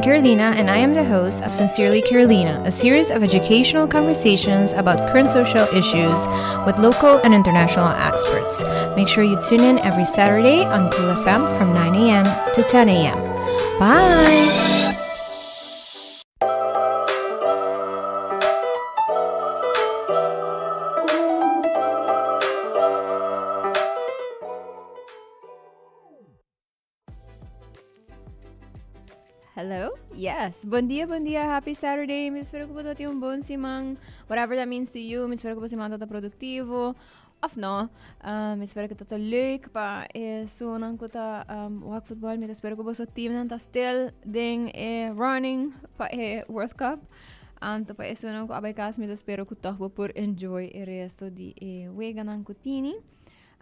Carolina and I am the host of Sincerely Carolina, a series of educational conversations about current social issues with local and international experts. Make sure you tune in every Saturday on Cool FM from 9 a.m. to 10 a.m. Bye! Hello? Yes. Bon dia, bon dia. Happy Saturday. Mi espero ku bo tin un bon siman. Whatever that means to you. Mi espero ku bo siman ta produktivo. Of no. Mi espero ku ta leuk pa e sunan ku ta um, wak futbol. Mi espero ku boso teamnan ta still den e running pa e World Cup. Anto pa e sunan ku a bai kas, mi espero ku toch bo por enjoy e resto di e weganan ku tini.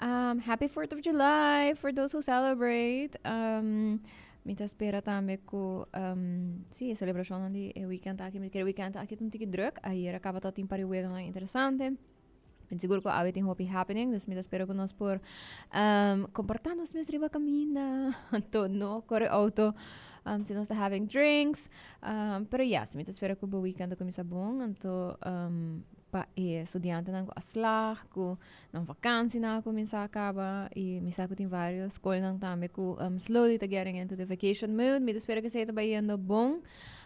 Happy 4th of July for those who celebrate. Mi ta spera tambe ku um, sí, e celebracionnan di e weekend aki. Mi kere weekend aki ta un tiki druk. Ayer a kaba ta tin par di weganan interesante. Mi sigur ku awe tin hopi happening, dus mi ta spera ku nos por um, komporta nos mes riba kaminda. Anto no kore auto um, si nos ta having drinks. Um, pero yes, mi ta spera ku bo weekend a kuminsa bon. Anto um, pa e studiantenan ku a slag, ku Nan vakansinan a kuminsá kaba i mi sa ku tin vários skolnan tambe ku slowly ta getting into the vacation mood. Mi ta spera ku esei ta bai yendo bon.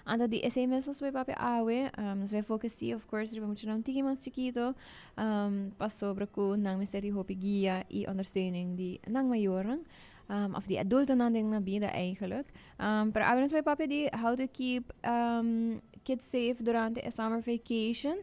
Anto di esei mes nos bai papia awe. Nos bai focus sí of course riba muchanan un tiki mas chikito pasobra ku nan mester di hopi guia i ondersteuning di nan mayornan òf di adultonan den nan bida eigenlijk. Pero awe nos bai papia di how to keep kids safe durante e summer vacation.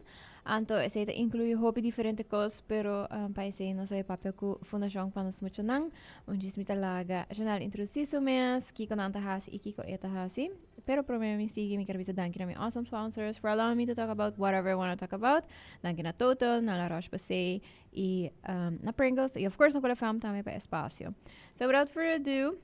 Anto esei ta inclui hopi diferente cos, pero pa esei nos a papia cu Fundacion pa nos muchanan. Un djis mi ta laga Janelle introduci su mes, kico nan ta haci y kico e ta haci. Pero prome mi sigui mi ker bisa danki na mi awesome sponsors for allowing me to talk about whatever I wanna talk about. Danki na Total, na La Roche-Posay y na Pringles y of course na Cool FM tambe pa e espacio. So without further ado,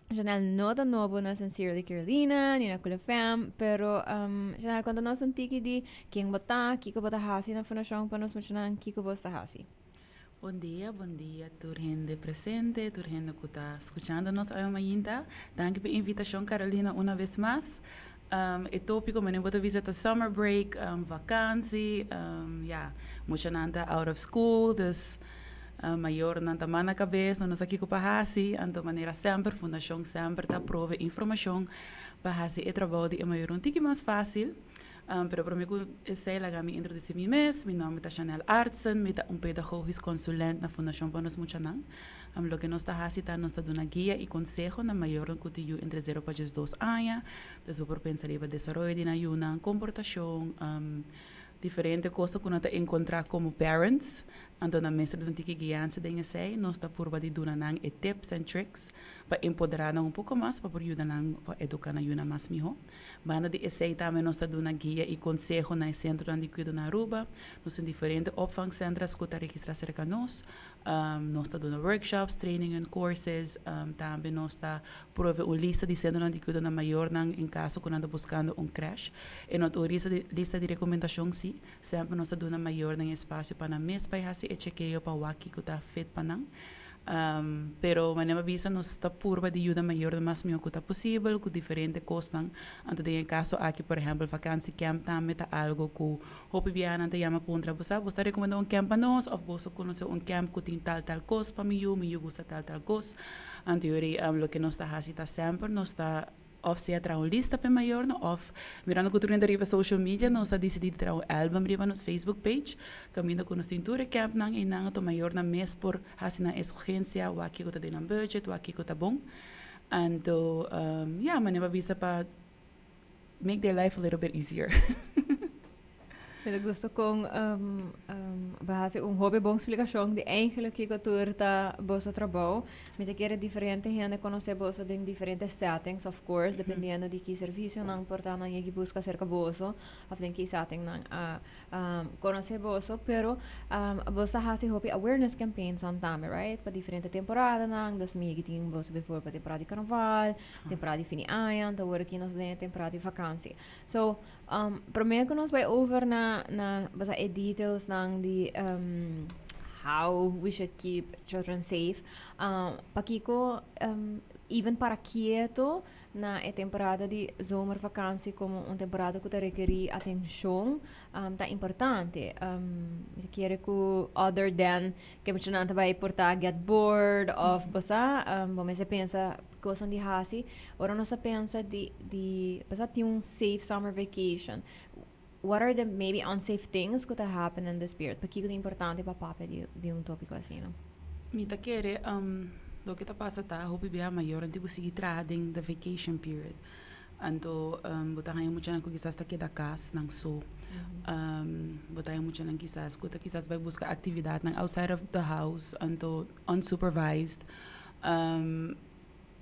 Janelle no ta nobo na Sincerely Carolina, ni na Cool FM, pero um, Janelle, konta nos un tiki di ken bo ta, kiko bo ta hasi na Fundashon pa nos muchanan, kiko bos ta hasi. Bon dia, bon dia tur hende presente, tur hende ku ta skuchando nos awe mainta. Danki pa e invitashon Carolina una bes mas. E topiko manera bo ta bisa ta summer break, vakansi, ya, muchanan ta out of school, dus Mayornan ta manda kabes, no no sa kiko pa hasi, anto manera semper fundashon semper ta prove informashon pa hasi e trabou di e mayor un tiki mas fásil. Pero promé ku esei laga mi introdusí mi mes, mi nòmber ta Chanel Artsen, mi ta un pedagogisch consulent na Fundashon pa Nos Muchanan. Loke nos ta hasi ta nos ta duna guia i konseho na mayornan ku tin yu entre zero pa diesdos aña, dus bo por pensa riba desaroyo di nan yunan, komportashon, Diferente cosa cu nan ta encontra como parents, anto nan mester duna tiki guiansa den esey. Nos ta purba di duna nan e tips and tricks pa empodera nan un poco mas pa por yuda nan pa educa nan yunan mas miho. Banda di esey tambe nos ta duna guia y conseho na e centronan di cuido na Aruba. Nos tin diferente opvangcentras cu ta registra cerca nos. Nos ta duna workshops, trainingen, courses. Tambe nos ta prove un lista di sentronan di kuido na mayornan en kaso ku nan ta buskando un krèsh. E no ta un lista di lista di rekomendashon sí. Semper nos ta duna mayornan e espasio pa nan mes bai hasi e chekeo pa wak kiko ta fit pa nan. Pero manera mi a bisa nos ta purba di yuda mayornan mas mihó ku ta posibel ku diferente kosnan. Anto den e kaso aki por ehèmpel vakansi kèmp tambe ta algo ku Hopi biaha nan ta yama puntra, Bo sa, bo sta rekomendá un kèmp pa nos? Òf boso konosé un kèmp ku tin tal tal kos pa mi yu? Mi yu gusta tal tal kos. Anto yori, loke nos ta hasi ta semper nos ta òf sea traha un lista pa e mayornan òf mirando ku tur hende riba social media nos ta disidí di traha un album riba nos Facebook page kaminda ku nos tin tur e kèmpnan einan anto mayornan mes por hasi nan eskogensia wak kiko ta den nan budget, wak kiko ta bon. Anto, ya, manera bo a bisa pa make their life a little bit easier. Mi ta gusta con bo haci un hopi bon splicacion di eigenlijk kico tur ta boso trabou. Mi ta kere diferente hende conoce boso den diferente settings of course, dependiendo di ki servicionan por ta nan yegi busca acerca boso of den ki setting nan a conoce boso. Pero boso ta haci hopi awareness campaigns nan tambe, right? Pa diferente temporadanan. Dus mi yegi tin boso bijvoorbeeld pa temporada di carnaval, temporada di fin di aña, anto awor aki nos ta den e temporada di vakantie. So, prome ku nos bai over na na basa e details nan di how we should keep children safe, pakiko. Even para keto na e temporada di zomervakantie como un temporada cu ta rekeri atencion ta importante. Mi ta kere cu other than cu e muchanan ta bay por ta get bored of bo sa, bo mester pensa cosnan di haci. Ora nos ta pensa di bo sa tin un safe summer vacation, what are the maybe unsafe things cu ta happen in this period? Pakico ta importante pa papia di un topico asina? Mi ta kere loke ta pasa ta hopi bia mayornan tin cu sigui traha den the vacation period. Anto bo ta haya muchanan cu kisas ta keda cas nan so. Bo ta haya muchanan kisas cu ta kisas bay busca actividadnan outside of the house, anto unsupervised.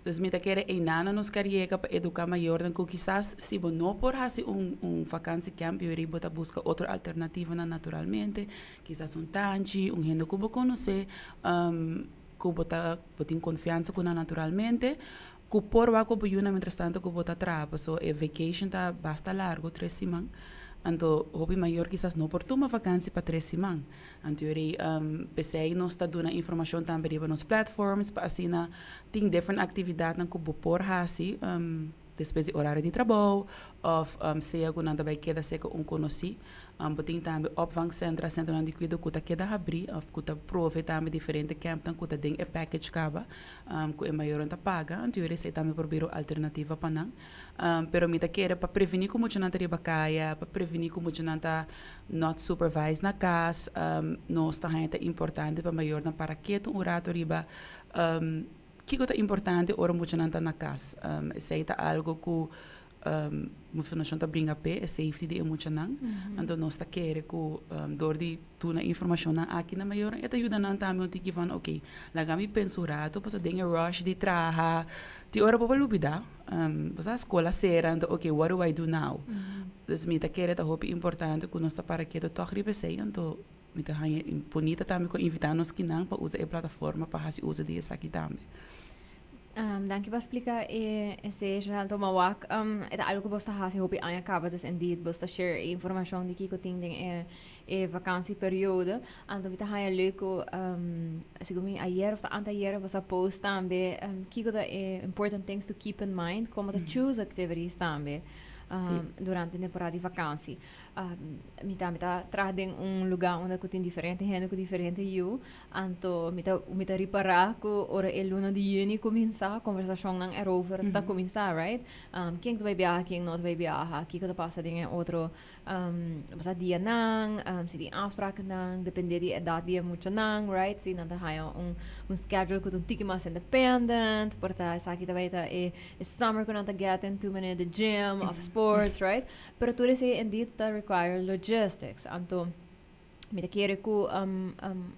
Dus mi ta kere einan nos kier yega pa educa mayornan cu kisas si bo no por haci un vakantiecamp, yori bo ta busca otro alternativanan naturalmente, kisas un tanchi, un hende cu bo conoce, cu bo tin confiansa cu nan naturalmente, cu por wak cu bo yunan mientras tanto cu bo ta traha, paso e vacation ta basta largo, 3 siman. Anto hopi mayor kisas no por tuma vakantie pa 3 siman. Anto yori pesey nos ta duna informacion tambe riba nos platforms pa asina tin different actividadnan cu bo por haci despues di horario di trabou of sea cu nan ta bay keda cerca un conoci. Bo tin tambe opvangcentra, centronan di cuido cu ta keda habri of cu ta provee tambe diferente campnan cu ta den e package caba cu e mayornan ta paga. Anto yori esey tambe por bira un alternativa pa nan. Pero mi ta kere pa preveni cu muchanan ta riba caya, pa preveni cu muchanan ta not supervised na cas, nos ta haya ta importante pa mayornan para keto un rato riba kico ta importante ora muchanan ta na cas. Esey ta algo cu fundacion ta bringa p'e, e safety di e muchanan. Anto nos ta kere cu door di duna informacionnan aki na mayornan, e ta yuda nan tambe un tiki van, ok, laga mi pensa un rato, pasobra den e rush di traha, tin ora bo por lubida, bo sa scola cera, anto ok, what do I do now? Dus mi ta kere ta hopi importante cu nos ta para keto toch riba esey, anto mi ta haña bunita tambe cu invita nos kinan pa usa e plataforma pa haci uso di esaki tambe. Danki pa splica e esey, Chanel. Toma wak, e ta algo cu bo ta haci hopi aña caba, dus indeed bo ta share e informacion di kico tin den e vakantieperiode. Anto mi ta haña leuk cu segun mi ayer of ta anteayer bo a post tambe kico ta e important things to keep in mind, como ta choose activities tambe durante temporada di vakantie. Mi tambe ta traha den un lugar unda cu tin diferente hende cu diferente yiu. Anto mi ta ripara cu ora e luna di juni cuminsa, conversacionnan erover ta cuminsa, right? Ken ta bay biaha, ken no ta bay biaha, kico ta pasa den e otro bo dianan, si tin afsprakennan, depende di edad di e muchanan, right? Si nan ta haya un schedule cu ta un tiki mas independent, por ta esaki ta bay ta e summer cu nan ta get into manera the gym of sports, right? Pero tur esey indeed ta require logistics. Anto mi ta kere cu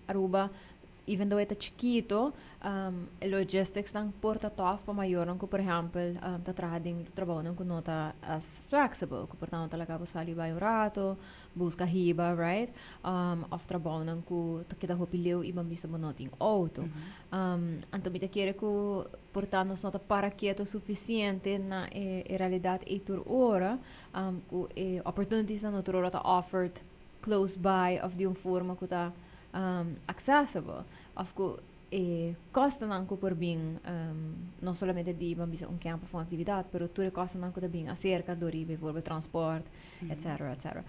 Aruba, even though e ta chikito, logistics nan por ta tough pa mayornan cu, por ehempel, ta traha den trabounan cu no ta as flexible, cu por ta no ta laga bo sali bay un rato, busca hiba, right? Of trabounan cu ta keda hopi leu y ban bisa bo no tin auto. Anto mi ta kere cu por ta nos no ta para keto suficiente na e realidad ey tur ora, cu e opportunities nan no tur ora ta offered close by of di un forma cu ta accessible of cu e costonan cu por bin, no solamente di ban bisa un camp of un actividad, pero tur e costonan cu ta bin acerca door di bijvoorbeeld transport, etc., etc.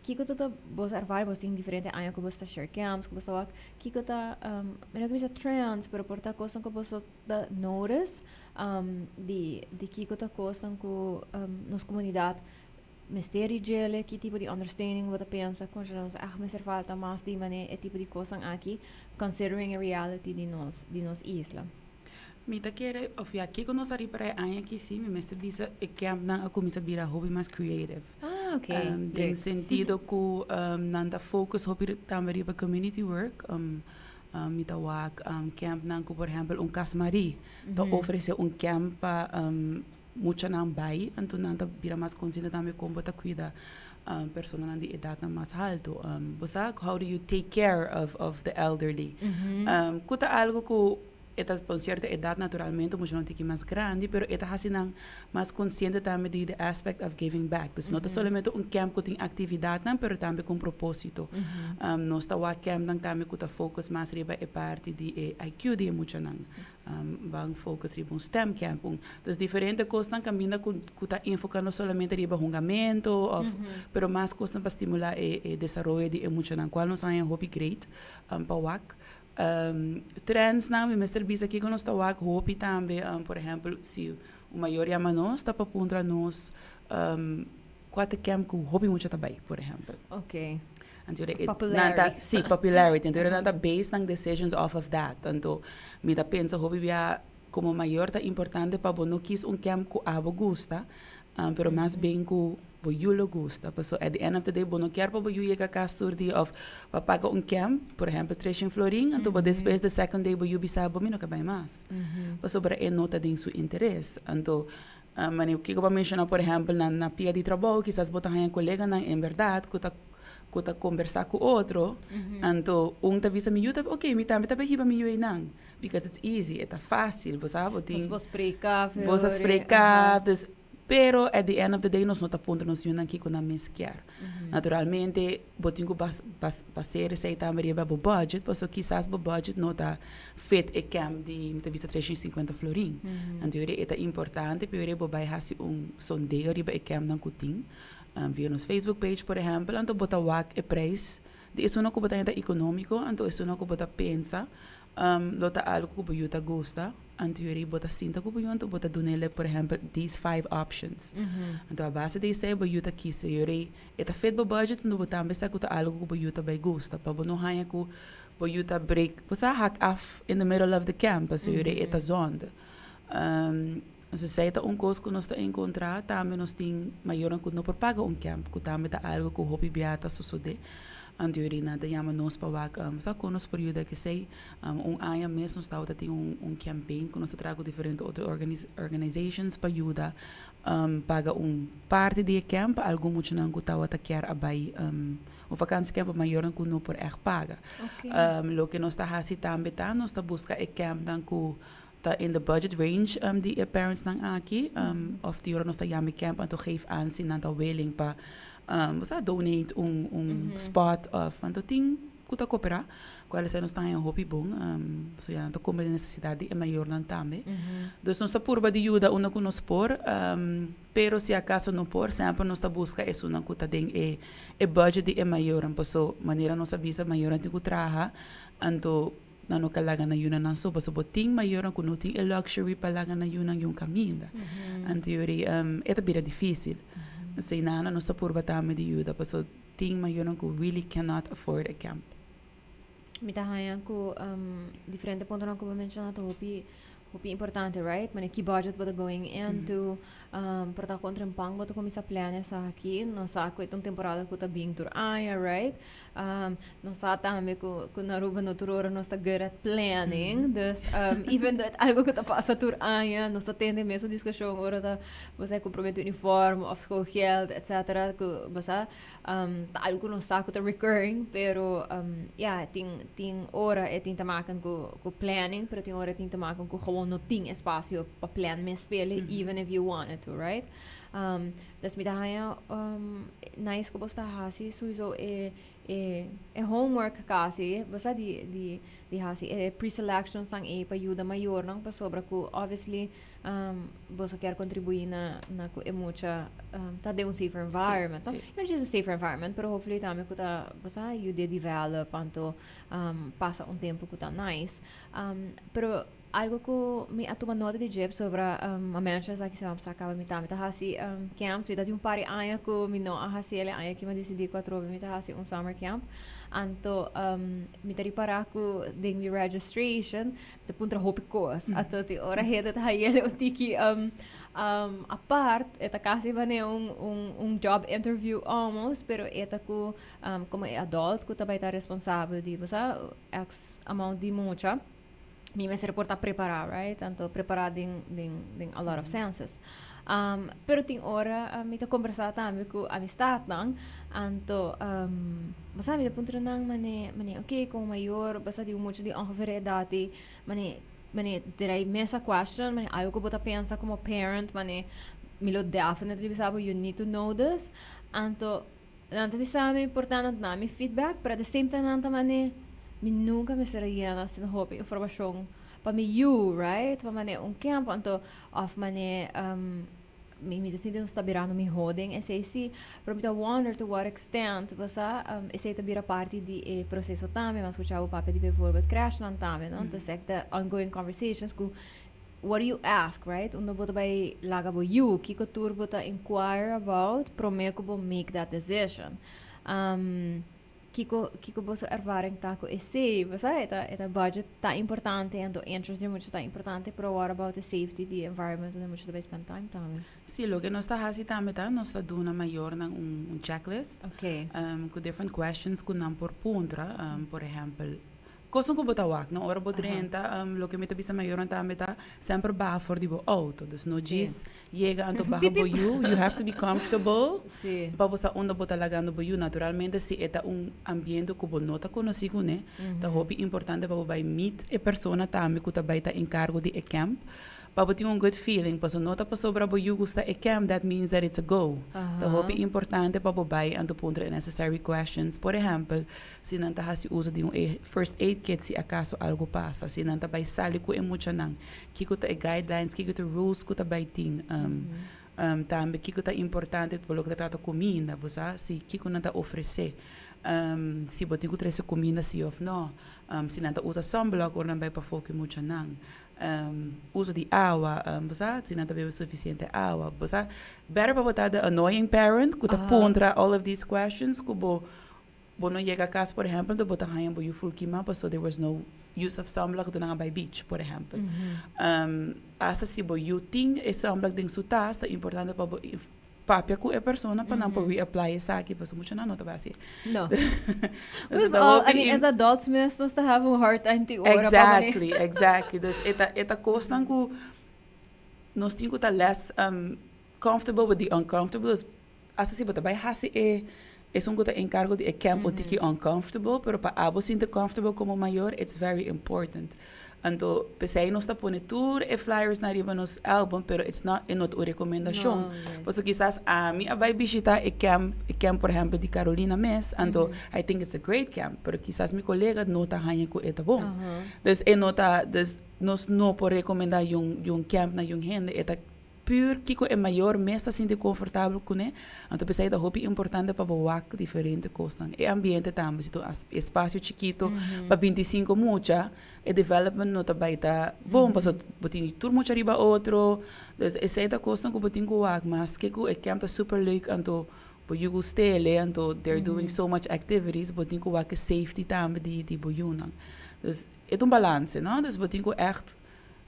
Kico ta bo ervaring? Bo tin diferente aña cu bo ta share camps, cu bo ta wak kico ta, mi no bisa trends, pero por ta cosnan cu bo ta notice di kico ta cosnan cu nos comunidad mester di djele, ki tipo di understanding bo ta pensa con nos echt mester falta mas di mane e tipo di cosnan aki, considering e reality di nos isla? Mi ta kere, of ja, kico nos a ripara e aña aki si, mi mester bisa e camp nan a cuminsa bira hopi mas creative. Den sentido cu nan ta focus hopi tambe riba community work. Mi ta wak camp nan cu, por ehempel, un Cas Marie ta ofrece un camp pa muchanan bay, anto nan ta bira mas consciente tambe con bo ta cuida personanan di edad nan mas halto. Bo sa, how do you take care of the elderly? Cu ta algo cu e ta pa un cierta edad naturalmente, muchanan tiki mas grandi, pero e ta haci nan mas consciente tambe di the aspect of giving back. Dus no ta solamente un camp cu tin actividadnan, pero tambe cu un proposito. Nos ta wak camp nan tambe cu ta focus mas riba e parti di e IQ di e muchanan. Ban focus riba un STEM camp, un dus diferente cosnan caminda cu ta enfoca no solamente riba hungamento of pero mas cosnan pa stimula e desaroyo di e muchanan, cual nos haña hopi great pa wak. Trendsnan mi mester bisa kico nos ta wak hopi tambe, por ehempel, si un mayor yama nos ta pa puntra nos cua ta e camp cu hopi mucha ta bay, por ehempel. Anto e nan ta, si, popularity. Anto nan ta base nan decisions off of that. Anto mi ta pensa hopi bia como mayor ta importante pa bo no kies un camp cu abo gusta, pero mas bien cu bo yu lo gusta. Paso at the end of the day bo no kier pa bo yu yega cas tur dia of pa paga un camp, por ehempel 300 florin, anto bo despues the second day bo yu bisa bo mi no ke bay mas. Pasobra e no ta den su interes. Anto manera kiko bo a menciona por ehempel na pia di trabou kisas bo ta haña coleganan en berdad cu ta conversa cu otro, anto un ta bisa mi yu ta ok, mi tambe ta bay hiba mi yu einan because it's easy, e ta facil, bo sa bo tin Bo spray café. Bo sa spray café, dus, pero at the end of the day nos no ta puntra nos yunan kiko nan mes kier. Naturalmente bo tin cu basera esey tambe riba bo budget, pasobra kisas bo budget no ta fit e camp di, mi ta bisa, 350 florin. Anto e ta importante pero bo bay haci un sondeo riba e campnan cu tin via nos Facebook page, por ehempel, anto bo ta wak e prijs di esunnan cu bo ta henta economico, anto esunnan cu bo ta pensa lo ta algo cu bo yu ta gusta, anto yori bo ta sinta cu bo yu, anto bo ta dunele, por ehempel, these five options. Anto a base di esey bo yu ta kisa, yori e ta fit bo budget, anto bo tambe sa cu ta algo cu bo yu ta bay gusta, pa bo no haya cu bo yu ta break, bo sa hak af in the middle of the camp, pasobra yori e ta zonde. Entonces esey ta un cos cu nos ta encontra. Tambe nos tin mayornan cu no por paga un camp, cu tambe ta algo cu hopi bia ta sosode. Anto yori nan ta yama nos pa wak sa con nos por yuda kesey. Un aña mes nos tabata tin un campaign cu nos ta traha cu diferente otro organizations pa yuda paga un parti di e camp pa algun muchanan cu tabata kier a bay un vakantie camp pa mayornan cu no por echt paga. Loke nos ta haci tambe ta nos ta busca e campnan cu ta in the budget range di e parents nan aki, of di ora nos ta yama e camp anto geef aan si nan ta willing pa bo sa donate un spot of anto tin cu ta coopera cual esei nos ta haña hopi bon, so ya nan ta cumpli e necesidad di e mayornan tambe. Dus nos ta purba di yuda unda cu nos por, pero si acaso no por, semper nos ta busca esunnan cu ta den e budget di e mayornan, paso manera nos a bisa, mayornan tin cu traha, anto nan no ka laga nan yunan nan so, pasobra bo tin mayornan ku no tin e luxury pa laga nan yunan yun kaminda. Anto yori e ta bira difisil. Esei nana nos ta purba tambe di yuda, pasobra tin mayornan ku really cannot afford a camp. Mi ta haña ku diferente puntonan ku bo menshoná ta hopi hopi importante, right? Manera ki budget bo ta going into, por ta kontra un pan bo ta kuminsá plania esaki. Nos sa ku e ta un temporada ku ta bin tur aña, right? Nos sa tambe ku na Aruba no tur ora nos ta good at planning. Dus even though e ta algo ku ta pasa tur aña, nos ta tende e mesun diskushon ora ta bo sa kumpramentu uniform òf schoolgeld etcetera, ku bo sa ta algo ku nos sa ku ta recurring, pero ya, tin ora e tin te maken ku planning, pero tin ora e tin te maken ku gewoon no tin espasio pa plan mes pele, even if you wanted to, right? Dus mi ta haña nice ku bo sta hasi souiso e homework kasi, bo sa di hasi e pre-selections nan ei pa yuda mayornan, pasobra ku obviously boso kier contribui na cu e mucha ta den un safer environment, no? Not just a safer environment, pero hopefully tambe cu ta, bo sa, yuda develop anto pasa un tempo cu ta nice. Pero algo cu mi a tuma nota di dje pasobra a menciona esaki siman pasa caba, mi tambe ta haci camps. Mi ta tin un par di aña cu mi no a haci el, e aña aki mi a dicidi cu atrobe mi ta haci un summer camp. Anto mi ta ripara cu den mi registration ta puntra hopi kos. Anto tin ora hende ta hayele un tiki apart, e ta kasi manera un job interview almost, pero e ta ku komo e adult ku ta bai ta responsabel di bo sa x amount di mucha, mi mester por ta prepará, right? Anto prepará den a lot of senses. Pero tin ora mi ta kombersá tambe ku amistatnan, anto bo sa mi ta puntra nan mane, mane ok komo mayor bo sa di un mucha di ongeveer e edat ei, mane mane drai mesa question, mane algo ku bo ta pensa komo parent, mane mi lo definitely bisa bo you need to know this, anto nan ta bisa mi por ta nan ta duna mi feedback, pero at the same time nan ta mane mi nunka mester a yena asina hopi informashon. Pa mi yu, right? Pa mane un camp anto of mane mi ta sinti nos ta birando miho den esey si, pero mi ta wonder to what extent, basa, esey ta bira parti di e proceso tambe. Mi a scucha bo papia di bijvoorbeeld crèchenan tambe, no? Entonces ek de ongoing conversations cu what do you ask, right? Unda bo ta bay laga bo yu, kico tur bo ta inquire about prome cu bo make that decision? Kiko boso ervaring ta ku esei? Bo sa, e ta budget ta importante, anto interest di mucha ta importante, pero what about the safety di environment unda mucha ta bay spend time tambe? Si, loke nos ta hasi tambe ta, nos ta duna mayornan un checklist ku different questions ku nan por puntra, por ehèmpel, kos ku bo ta wak, no? Ora bo drenta, loke mi ta bisa mayornan tambe ta, semper baha for di bo auto. Dus no djis yega anto baha bo yu, you have to be comfortable pa bo sa unda bo ta lagando bo yu. Naturalmente, si e ta un ambiente ku bo no ta konosí kuné, ta hopi importante pa bo bai meet e persona tambe ku ta bai ta enkargo di e camp, pa bo tin un good feeling, pasobra no ta pasobra bo yu gusta e camp, that means that it's a go. Ta hopi importante pa bo bai anto puntra e necessary questions. Por ehèmpel, si nan ta hasi uso di un first aid kit si akaso algo pasa, si nan ta bai sali ku e muchanan, kiko ta e guidelines, kiko ta e rules ku ta bai tin, tambe kiko ta importante pa loke ta trata kuminda, bo sa, si kiko nan ta ofresé, si bo tin ku trese kuminda si òf no, si nan ta usa sunblock ora nan bai pafó ku e muchanan, uso di awa, bo sa, si nan ta bebe sufisiente awa, bo sa, better pa bo ta the annoying parent ku ta puntra all of these questions ku bo no yega kas, por ehèmpel, anto bo ta haña bo yu full kima pasobra there was no use of sunblock anto nan a bai beach, por ehèmpel. Asta si bo yu tin e sunblock den su tas, ta importante pa bo papia ku e persona pa nan por reapply esaki, pasobra muchanan no ta bai hasi. No. We've all, I mean, as adults mes nos ta have un hard time tin ora pa mane. Exactly. Dus e ta kosnan ku nos tin ku ta less comfortable with the uncomfortable. Dus asta si bo ta bai hasi e esun ku ta enkargo di e camp un tiki uncomfortable, pero pa abo sinti comfortable komo mayor, it's very important. Anto, p'esei nos ta pone tur e flyers na riba nos album, pero it's not, e no ta un rekomendashon. No, yes. Pasobra kisas ami a bai bishita e camp, por ehèmpel, di Carolina mes, anto I think it's a great camp, pero kisas mi kolega no ta haña ku e ta bon. Dus e no ta, dus nos no por rekomendá un camp na un hende, e ta puur kiko e mayor mes ta sinti konfortabel kuné. Anto p'esei ta hopi importante pa bo wak diferente kosnan. E ambiente tambe, si ta un espasio chikito pa 25 mucha, e development no ta bai ta bon, pasobra bo tin tur mucha riba otro. Dus esei ta kosnan ku bo tin ku wak, maske ku e camp ta super leuk, anto bo yu gust'é, anto they're doing so much activities, bo tin ku wak e safety tambe di bo yunan. Dus e ta un balanse, no? Dus bo tin ku ègt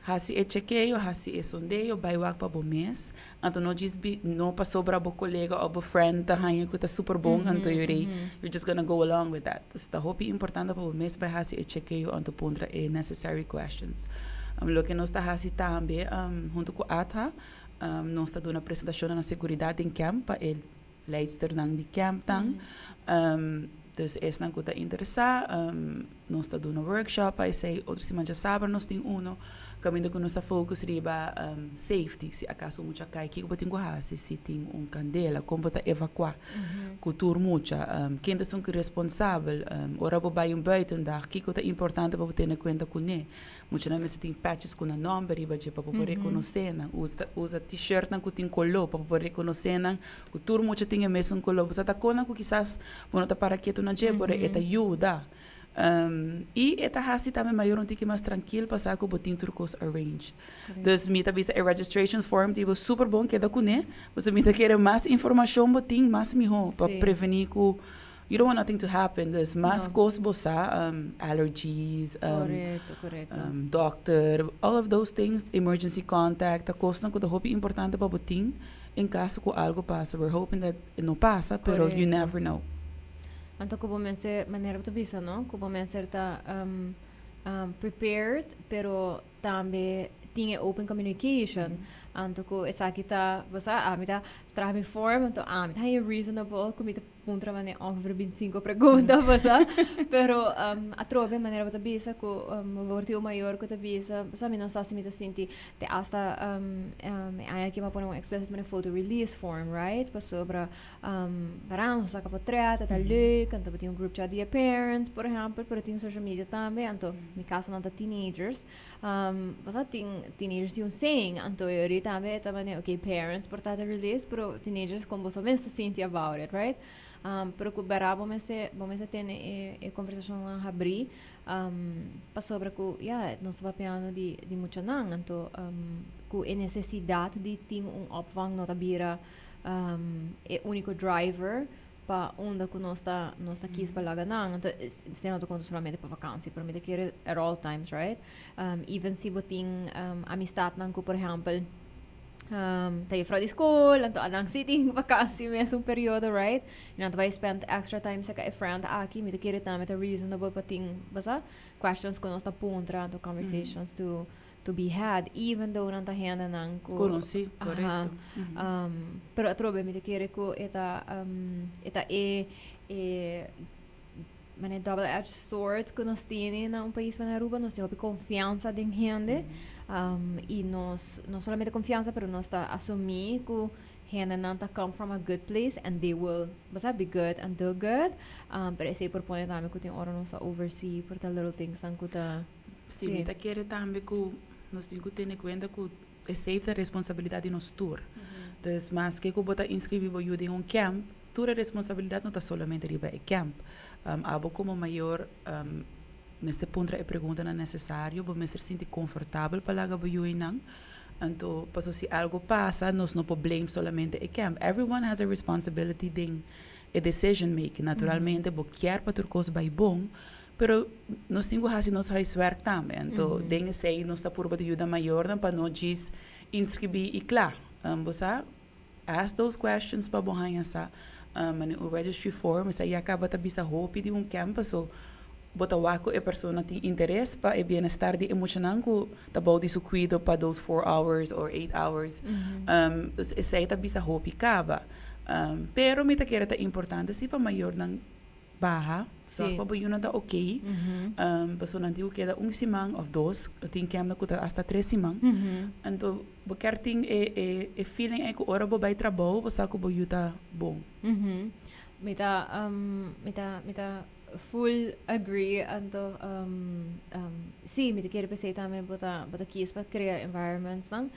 hasi e chekeo, hasi e sondeo, bai wak pa bo mes. Anto no djis no pasobra bo kolega òf bo friend ta haña ku ta super bon, anto you're just gonna go along with that. Dus ta hopi importante pa bo mes bai hasi e chekeo anto puntra e necessary questions. Loke nos ta hasi tambe, huntu ku ATHA, nos ta duna presentashonnan na seguridat den camp pa e leidsternan di campnan. Dus esnan ku ta interesá, nos ta duna workshop pa esei. Otro siman djasabra nos tin uno kaminda ku nos ta focus riba safety. Si akaso mucha kai, kiko bo tin ku hasi? Si tin un kandela, kon bo ta evakuá ku tur mucha? Ken ta esun ku responsabel? Ora bo bai un buitendag, kiko ta importante pa bo tene kuenta kuné? Muchanan mester tin patches ku nan nòmber riba dje pa bo por rekonosé nan. Usa t-shirtnan ku tin koló pa bo por rekonosé nan, ku tur mucha tin e mesun koló. Bo sa ta konan ku kisas bo no ta para ketu na dje, pero e ta yuda. I e ta hasi tambe mayor un tiki mas trankil pasá ku bo tin tur kos arranged. Dus mi ta bisa e registration form di bo super bon keda kuné, pasobra mi ta kere mas informashon bo tin, mas mihó pa prevení ku you don't want nothing to happen. Dus mas kos bo sa, allergies, Korekto, korekto. Doctor, all of those things, emergency contact, ta kosnan ku ta hopi importante pa bo tin en kaso ku algo pasa. We're hoping that e no pasa, pero you never know. Anto ku bo mester, manera bo ta bisa, no? Ku bo mester ta prepared, pero tambe tin e open communication. Anto ku esaki ta, bo sa, ami ta traha mi form, anto ami ta haña reasonable ku mi ta. Puntra manera ongeveer 25 pregunta, basta. Pero atrobe manera bo ta bisa ku bo tin un mayor ku ta bisa, sa mi no sa si mi ta sinti te hasta e aña aki mi a pone un explicit manera photo release form, right? Pasobra para nos saka portret, ta leuk, anto bo tin un group chat di e parents, por ehempel, pero tin social media tambe, anto mi caso nan ta teenagers. Basta tin teenagers tin un saying, anto e ori tambe ta manera, okay, parents por ta release, pero teenagers con boso mes ta sinti about it, right? Pero cu bera bo mester tene e conversacionnan habri, pasobra cu, ja, nos ta papiando di muchanan, anto cu e necesidad di tin un opvang no ta bira e unico driver pa unda cu nos ta kies pa laga nan. Anto esey no ta conta solamente pa vakantie, pero mi ta kere at all times, right? Even si bo tin amistadnan cu, por ehempel, ta juffrouw di school, anto nan si tin vakantie mes un periodo, right? Y nan ta bay spend extra time cerca e friend aki, mi ta kere tambe ta reasonable pa tin, basa, questions cu nos ta puntra, anto conversations to be had, even though nan ta hendenan cu Conoci, correcto. Pero atrobe mi ta kere cu e ta e manera double edged sword cu nos tin na un pais manera Aruba. Nos tin hopi confianza den hende y nos no solamente confianza, pero nos ta asumi cu hendenan ta come from a good place and they will, basta, be good and do good, pero esey por pone tambe cu tin ora nos ta oversee por ta little things nan cu ta Si, mi ta kere tambe cu nos tin cu tene cuenta cu esey ta responsabilidad di nos tur. Dus maske cu bo ta inscribi bo yiu den un camp, tur e responsabilidad no ta solamente riba e camp. Abo como mayor mester puntra e preguntanan necesario, bo mester sinti comfortabel pa laga bo yiunan. Anto, paso si algo pasa, nos no por blame solamente e camp. Everyone has a responsibility den e decision making. Naturalmente, bo kier pa tur cos bay bon, pero nos tin cu haci nos huiswerk tambe. Anto, den esey nos ta purba di yuda mayornan pa no djis inscribi y cla. Bo sa, ask those questions pa bo haña sa. Un registry form, esey ya caba ta bisa hopi di un camp, so bo ta wak cu e persona tin interes pa e bienestar di e muchanan cu ta bou di su cuido pa those 4 hours or 8 hours. Dus esey ta bisa hopi caba. Pero mi ta kere ta importante si pa mayornan baha, zorg pa bo yiunan ta okay. Pasobra nan tin cu keda un siman of dos, tin camp cu ta hasta 3 siman. Anto bo kier tin e feeling ey cu ora bo bay trabou, bo sa cu bo yiu ta bon. Mi ta full agree, anto si mi ta kere p'esey tambe bo ta kies pa crea environments nan.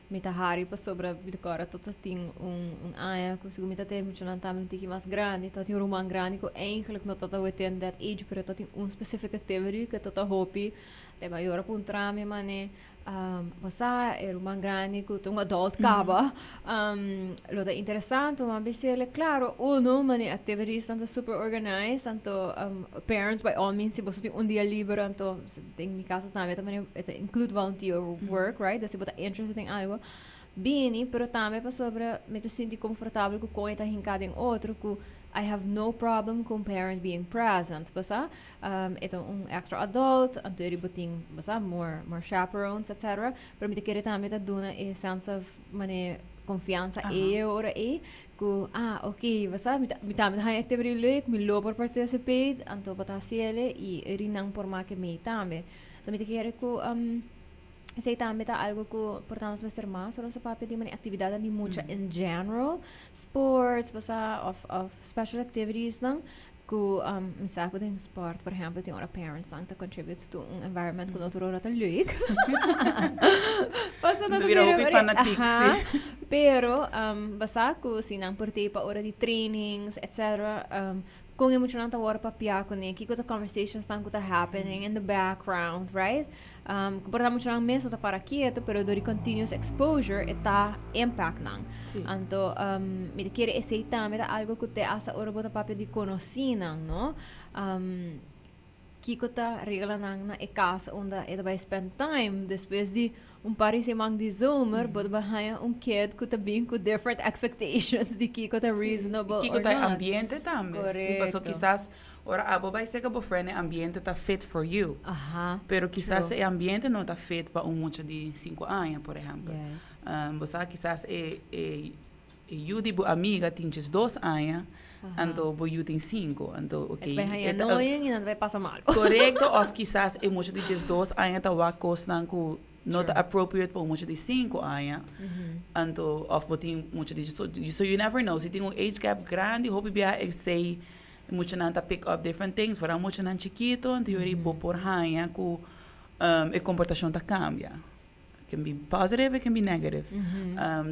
Mi ta hari pasobra mi ta kòrda tot ta tin un aña ku segun mi ta te muchanan tambe un tiki mas grandi, ta tin un ruman grandi ku eigenlijk no ta within that age, pero ta tin un specific activity ku ta hopi te mayor a puntra mi mane bo sa e ruman grandi ku ta un adult kaba lo ta interesante? Mi a bis'el, claro, uno mane activities nan ta super organized, anto parents, by all means, si boso tin un dia liber, anto den mi caso tambe ta mane e ta include volunteer work, right? Dus si bo ta interested den algo, bini, pero tambe pasobra mi ta sinti comfortabel ku kon e ta hinká den otro, ku I have no problem ku un parent being present, bo sa? E ta un extra adult, anto eri bo tin, bo sa, more chaperones, etc. Pero mi ta kere tambe ta duna e sense of mane confianza e ora e ku, ah, ok, bo sa, mi tambe ta haña activity leuk, mi lo por participate, anto bo ta hasiele y eri nan por make mee tambe. Anto mi ta kere ku esei tambe ta algo ku por ta nos mester mas ora nos ta papia di mane actividadnan di mucha in general, sports, bo sa, of special activities nan ku mi sa ku den sport, por ehempel, tin ora parents nan ta contribute to un environment ku no tur ora ta leuk. Pasobra nan ta bira bira hopi fanatiek, si. Pero bo sa ku si nan por t'ei pa ora di trainings, etc., kon e muchanan ta wòrdu papia kuné, kiko ta conversations nan ku ta happening in the background, right? Ku por ta muchanan mes no ta para kieto, pero dor di continuous exposure e ta impact nan. Anto mi ta kere esei tambe ta algo ku te hasta ora bo ta papia di konosínan, no? Kiko ta reglanan na e kas unda e ta bai spend time despues di un par di siman di zomer, bo ta bai haña un kid ku ta bin ku different expectations di kiko ta reasonable Kiko or ta not. Ambiente tambe. Si, paso kisas ora abo bai serka bo friend, e ambiente ta fit for you. Pero kisas e ambiente no ta fit pa un mucha di 5 aña, por ehempel. Bo sa, kisas e yu di bo amiga tin 12 aña. Anto bo yu tin 5. Anto, ok. E ta bai haña annoying i nan ta bai pasa malu. Korekto, òf kisas e mucha di 12 aña ta wak kosnan ku no ta appropriate pa un mucha di 5 aña. Anto, òf bo tin mucha di so you never know. Si tin un age gap grandi, hopi biaha esei muchanan ta pick up different things. Foral muchanan chikito, anto yori bo por haña ku e komportashon ta kambia. It can be positive, it can be negative.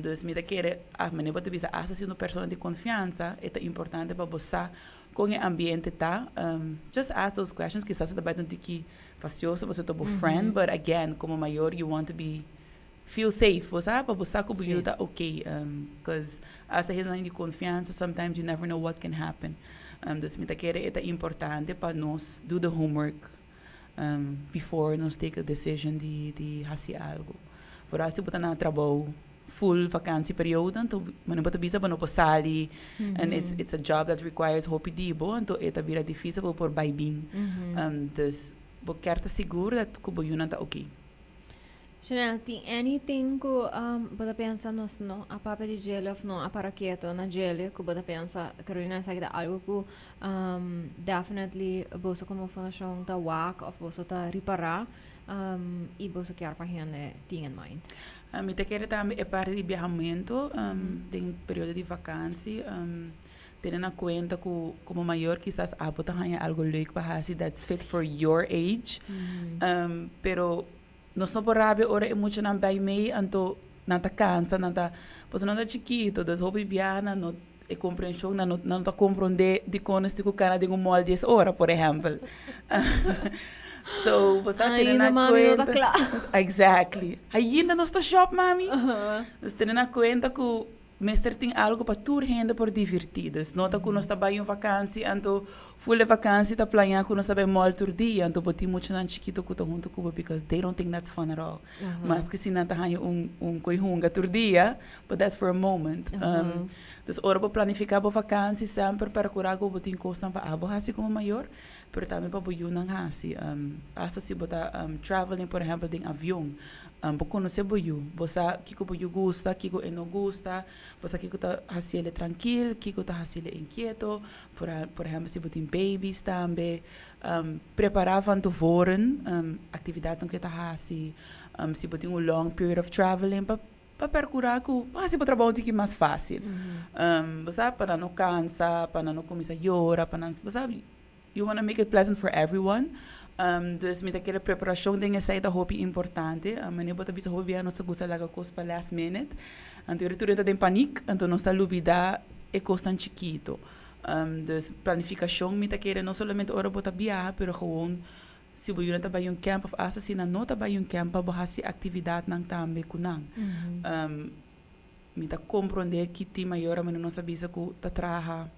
Dus mi ta kere, manera bo ta bisa, asta si un persona di konfiansa, e ta importante pa bo sa kon e ambiente ta. Just ask those questions. Kisas e ta bai ta un tiki fastioso pasobra ta bo friend, but again, komo mayor you want to be feel safe, bo sa, pa bo sa ku bo yu ta okay. Cause asta hendenan di konfiansa, sometimes you never know what can happen. Dus mi ta kere e ta importante pa nos do the homework before nos take a decision di hasi algo. Vooral si bo ta na trabou full vakantieperiode, anto manera bo ta bisa bo no por sali and it's a job that requires hopi di bo, anto e ta bira dificil pa bo por bai bin. Dus bo kier ta sigur dat ku bo yunan ta okay. Chanel, tin anything ku bo ta pensa nos no a papia di djele of no a para keto na djele ku bo ta pensa, Carolina, esaki ta algo ku definitely boso komo fundashon ta wak of boso ta ripará i boso kier pa hende tin in mind? Mi ta kere tambe e parti di biahamentu den periodo di vakansi, tene na kuenta ku komo mayor kisas abo ta haña algo leuk pa hasi that's fit for your age, pero nos no por rabia ora e muchanan bai mei, anto nan ta cansa, nan ta, pasobra nan ta chikito, dus hopi biaha nan no, e comprension nan no, nan no ta comprende dicon nos tin cu cana den un mall 10 ora, por ehempel. So, bo sa tene Ainda na mami no ta cuenta. cla. Exactly. Ainda nos ta shop, mami. Dus tene na cuenta cu mester tin algo pa tur hende por divirti. Dus no ta cu nos ta bay un vakantie, anto full e vakantie ta plaña cu nos ta bay mall tur dia, anto bo tin muchanan chikito cu ta hunto cu bo because they don't think that's fun at all. Maske si nan ta haña un coy hunga tur dia, but that's for a moment. Dus ora bo planifica bo vakantie semper percura cu bo tin cosnan pa abo haci como mayor, pero tambe pa bo yunan haci. Hasta si bo ta traveling por ehempel den avion, Bo konosé bo yu. Bo sa kiko bo yu gusta, kiko e no gusta. Bo sa kiko ta hasiel e trankil, kiko ta hasiel e inkieto. Por por ehèmpel si bo tin babies tambe. Prepará van tevoren aktividatnan ku e ta hasi. Si bo tin un long period of traveling pa pa perkurá ku bo hasi bo trabou un tiki mas fásil. Bo sa pa nan no kansa, pa nan no kuminsá yora, pa nan, bo sa. You wanna make it pleasant for everyone. Dus mi ta kere preparashon den esei ta hopi importante. Manera bo ta bisa hopi bia nos ta gusta laga kos pa last minute. Anto yora tur hende ta den panik, anto nos ta lubida e kosnan chikito. Dus planifikashon mi ta kere no solamente ora bo ta biaha, pero gewoon si bo yunan ta bai un camp of asta si nan no ta bai un camp pa bo hasi aktividatnan tambe ku nan. Mi ta komprondé ki tin mayor manera nos a bisa ku ta traha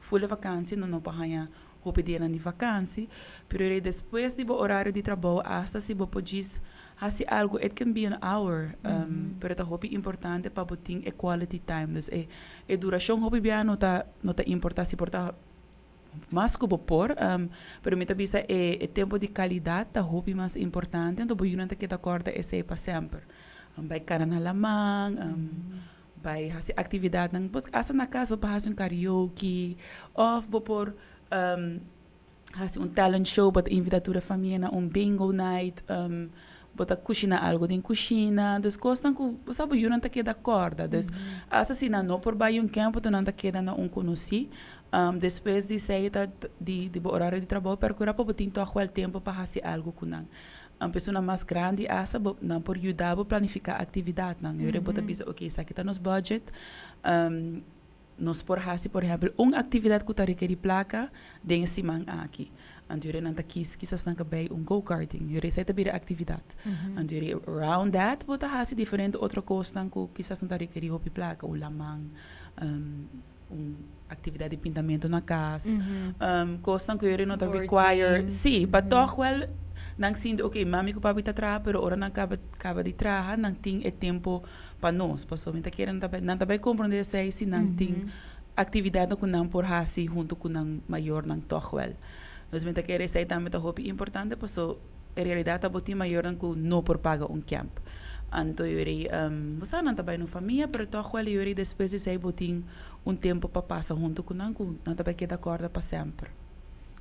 Full e vakansi no no por haña hopi dianan di vakansi, pero e despues di bo orario di trabou asta si bo por djis hasi algo, it can be an hour, pero ta hopi importante pa bo tin e quality time. Dus e e durashon hopi bia no ta no ta importa si por ta mas ku bo por, pero mi ta bisa e e tempo di kalidat ta hopi mas importante, anto bo yunan ta keda kòrda esei pa semper. Bai kana na laman. Bai hasi aktividatnan, bo asta na kas bo por hasi un karaoke òf bo por hasi un talent show, bo ta invitá tur e famia na un bingo night, bo ta kushiná algu den kushina, dus kosnan ku bo sa bo yunan ta keda kòrda. Dus asta si nan no por bai un kèmpo ta nan ta keda na un konosí. Despues di sei ta di bo orario di trabou perkurá pa bo tin tòg wèl tempu pa hasi algu ku nan. Un persona mas grandi hasta bo nan por yuda bo planifiká aktividatnan. Yora bo ta bisa oke esaki ta nos budget, nos por hasi por ehèmpel un aktividat ku ta rekerí plaka den e siman aki. Anto yora nan ta kis kisas nan ka bai un go karting, yora esei ta bira aktividat. Anto yora around that bo ta hasi diferente otro kosnan ku kisas no ta rekerí hopi plaka, un laman, un aktividat di pintamentu na kas, kosnan ku yori no ta require, sí, pa tòg wèl nan sinti oke mami ku papi ta traha pero ora nan kaba kaba di traha nan tin e tempu pa nos, pasobra mi ta kere nan ta bai nan ta bai komprondé esei si nan tin aktividatnan ku nan por hasi huntu ku nan mayornan tòg wèl. Dus mi ta kere esei tambe ta hopi importante paso e realidat ta bo tin mayornan ku no por paga un kèmp. Anto yori bo sa nan ta bai na un famia pero tòg wèl yori despues di esei bo tin. Un tempo pa pasa hunto cu nan, cu nan ta bay keda corda pa semper.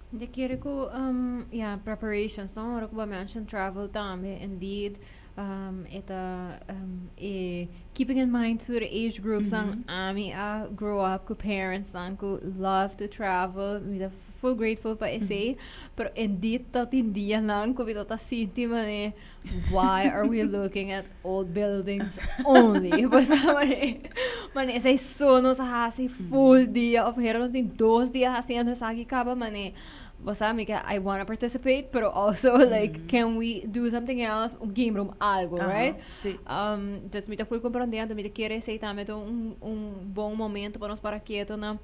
Mi kere cu, yeah, preparations, no? Ora cu bo mention travel tambe, indeed, e ta e keeping in mind tur age groups nan. Ami a grow up cu parents nan cu love to travel. Mi ta full grateful pa esey, pero indeed ta tin dia nan cu mi ta sinti mane, "Why are we looking at old buildings only?" Pues mane esey so nos a hasi full dia of hera nos tin 2 dia haciendo esaki caba. Mane, bo sa, mi ke, I wanna participate, pero also, like, can we do something else, un game room, algo, right? Si. Dus mi ta full comprendiendo. Mi ta kere esey tambe ta un bon momento pa nos para keto na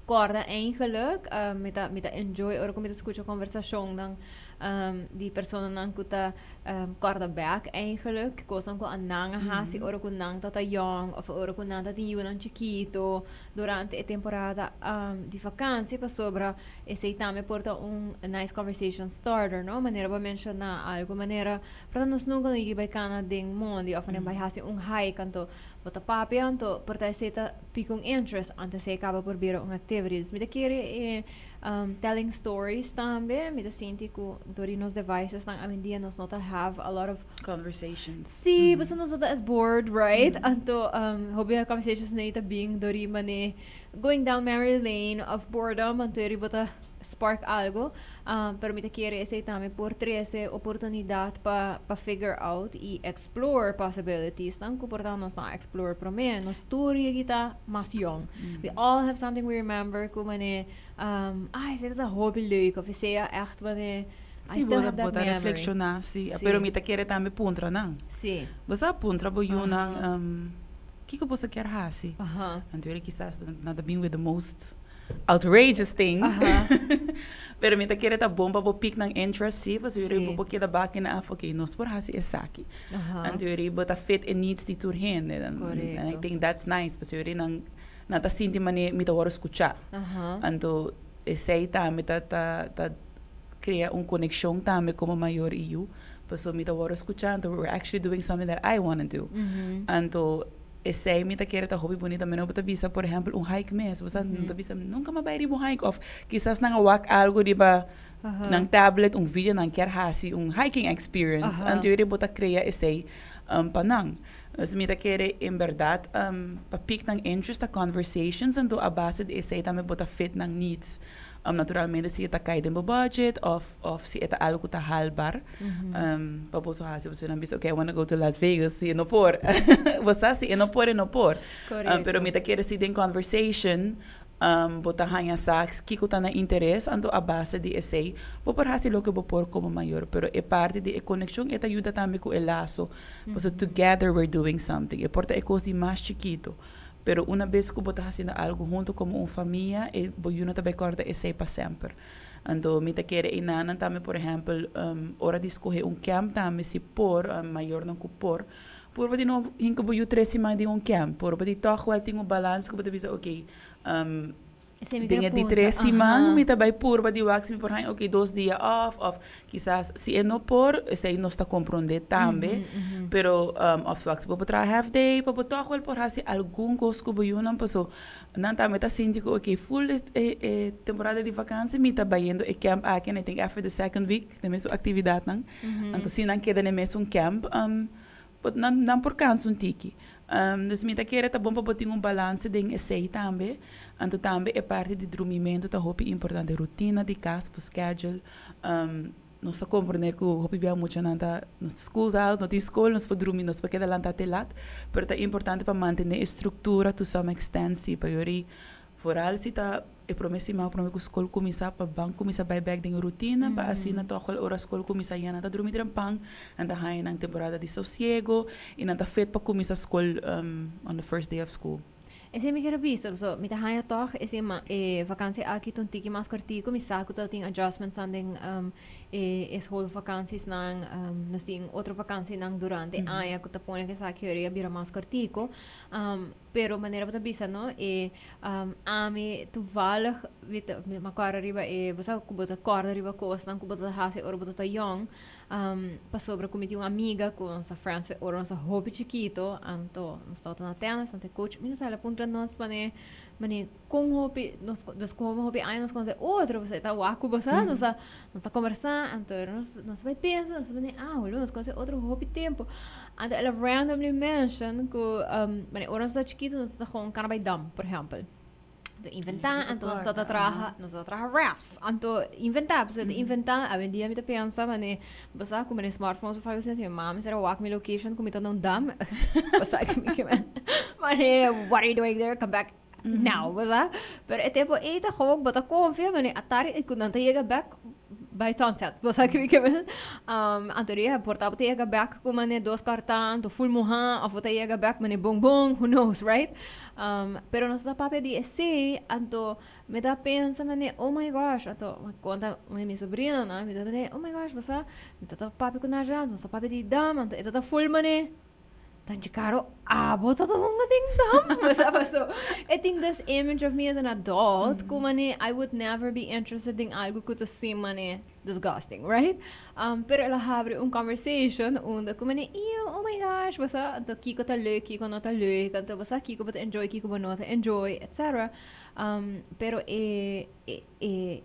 corda eigenlijk. Mi ta enjoy ora cu mi ta scucha conversacion dan di personanan cu ta corda back eigenlijk cosnan cu nan a hasi ora cu nan tata young of ora cu nan tata yiunan chikito durante e temporada di vakantie, pasobra esey tambe por ta un nice conversation starter, no? Manera bo menciona algo manera, pero nos nunca no yega bay cana den mondi of bay hasi un hike, anto bo ta papia, anto por ta esey ta pica un interest, anto esey caba por bira un activity. Dus mi ta kere e telling stories tambe. Mi ta sinti cu door di nos devices nan awendia nos no ta have a lot of conversations. Si, pasobra nos no ta as bored, right? Anto hopi conversations nei ta bin door di mane going down memory lane of boredom, anto eri bo ta spark algo. Pero mi ta kere esey tambe por trece oportunidad pa figure out y explore possibilities nan cu por ta nos no a explore prome. Nos tur yegi ta mas young. We all have something we remember cu mane, "Ay, esey ta hopi leuk," of esey echt mane, I still have that memory. Reflexiona, si. Pero mi ta kere tambe puntra nan. Bo sa, puntra bo yiunan, "Kico bo kier hasi?" Anto kisas nan ta bin with the most outrageous thing. Pero mi ta kere ta bon pa bo pick nan interest, si, pasobra bo por keda bak in af, "Okay, nos por hasi esaki." Anto bo ta fit e needs di tur hende. And I think that's nice, pasobra nan ta sinti mane mi ta worde scucha. Anto esey tambe ta crea un conexion tambe como mayor y yiu. Pasobra mi ta worde scucha, anto we're actually doing something that I want to do. Anto esey mi ta kere ta hopi bunita. Mi no ta bisa, por ehempel, un hike mes. Bo ta bisa, "Nunca m'a bay riba un hike," of kisas nan a wak algo riba nan tablet, un video, nan kier hasi un hiking experience. Anto bo ta crea esey pa nan. Dus mi ta kere en berdad pa pick nan interest ta conversations, anto a base di esey tambe bo ta fit nan needs. Naturalmente si ta cay den bo budget of si ta algo ta haalbaar pa bo hasi. Bo nan bisa, "Okay, I want to go to Las Vegas." Si no por. Bo sa, si no por, no por. Pero mi ta kere si den conversation bo ta haña sa kiko ta nan interes, anto a base di esey bo por hasi loke bo por como mayor. Pero e parti di e conexion e ta yuda tambe cu e laso. So together we're doing something. E por ta e cos di mas chikito. Pero un bes cu bo ta haciendo algo hunto como un famia, e bo yiu ta bay corda esey pa semper. Anto mi ta kere einan tambe, por ehempel, ora di scoge un camp tambe, si por, mayornan cu por, por di no hinca bo yiu 3 siman den un camp, por di toch wel tin un balance cu bo ta bisa, okay, den di 3 siman mi ta bay purba di wak si mi por haña, okay, 2 dia off, of kisas si e no por, esey nos ta comprende tambe, pero of wak si bo por traha half day pa bo toch wel por hasi algun cos cu bo yiunan, paso nan tambe ta sinti cu, okay, full e temporada di vakantie mi ta bayendo e camp aki, and I think after the second week den mesun actividadnan, anto si nan keda den mesun camp, but nan por cansa un tiki. Dus mi ta kere ta bon pa bo tin un balance den esey tambe. Anto tambe e parti di drumimento ta hopi importante. Rutina di cas, bo schedule. Nos ta comprende cu hopi bia mucha nan ta nos school's out, no tin school, nos por drumi, nos por keda lanta te lat, pero ta importante pa mantene e structura to some extent, si, pa yori vooral si ta e prome siman prome cu school cuminsa, pa ban cuminsa bay back den rutina, pa asina toch wel ora school cuminsa ya nan ta drumi trempan, nan ta haya nan temporada di sosiego y nan ta fit pa cuminsa school on the first day of school. Esey mi kier bisa, so mi ta haya toch esey ma e vakantie aki ta un tiki mas cortico, mi sa cu ta tin adjustments aan den. E schoolvakantiesnan, nos tin otro vakantienan durante aña ku ta pone ku esaki ora a bira mas kortiku. Pero manera bo ta bisa no, e ami toevallig mi ta mi kòrda riba e bo sa ku bo ta kòrda riba kosnan ku bo ta hasi ora bo ta yòn, pasobra ku mi tin un amiga ku nos ta friends for ora nos ta hopi chikito, anto nos tabata na tennis, anto e coach mi no sa el a puntra nos mane mane Kon hopi nos dus kon hopi aña nos konosé otro pasobra e ta wak ku bo sa nos a nos ta kombersá anto nos nos bai pensa nos ta manera ah nos konosé otro hopi tempu anto el a randomly mention ku manera ora nos ta chikitu nos ta gewoon kana bai dam por ehèmpel anto inventá anto nos ta traha nos ta traha rafts anto inventá pasobra ta inventá awendia mi ta pensa manera bo sa ku manera smartphones of algo asina si mi mama mester a wak mi location ku mi ta na un dam bo sa ku mi ke manera what are you doing there come back Now, bo sa? Pero e tempo ei ta gewoon bo ta confia mane atari e ku nan ta yega bek by sunset. Bo sa ki mi ke men? Anto dia por ta bo ta yega bek ku mane dos karta anto full muha of bo ta yega bek mane bon bon, who knows, right? Pero nos ta papia di esei, anto mi ta pensa mane oh my gosh, anto mi konta un di mi sobrinonan, mi ta mane oh my gosh, bo sa, mi ta ta papia ku Najah, nos ta papia di dam, anto e ta ta full mane Tanchi Caro, abo ta ta hunga den dam? Bo sa paso e tin this image of me as an adult ku mane I would never be interested den algo ku ta seem mane disgusting, right? Pero el a habri un conversation unda ku mane ew, oh my gosh, bo sa, anto kiko ta leuk, kiko no ta leuk, anto bo sa kiko bo ta enjoy, kiko bo no ta enjoy, etcetera. Pero e e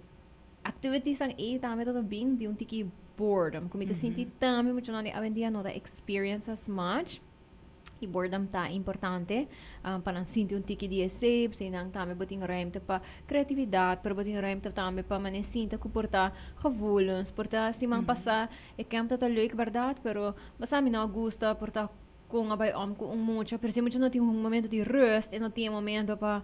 activitiesnan ei tambe ta ta bin di un tiki boredom ku mi ta sinti tambe muchanan di awendia no ta experience as much i boredom ta importante pa nan sinti un tiki di esei p'esei nan tambe bo tin ruimte pa creatividad pero bo tin ruimte tambe pa manera sinta ku por ta gevoelens por ta siman pasa e camp ta ta leuk berdad pero bo sa mi no a gusta por ta kon a bai om ku un mucha pero si e mucha no tin un momento di rust e no tin e momento pa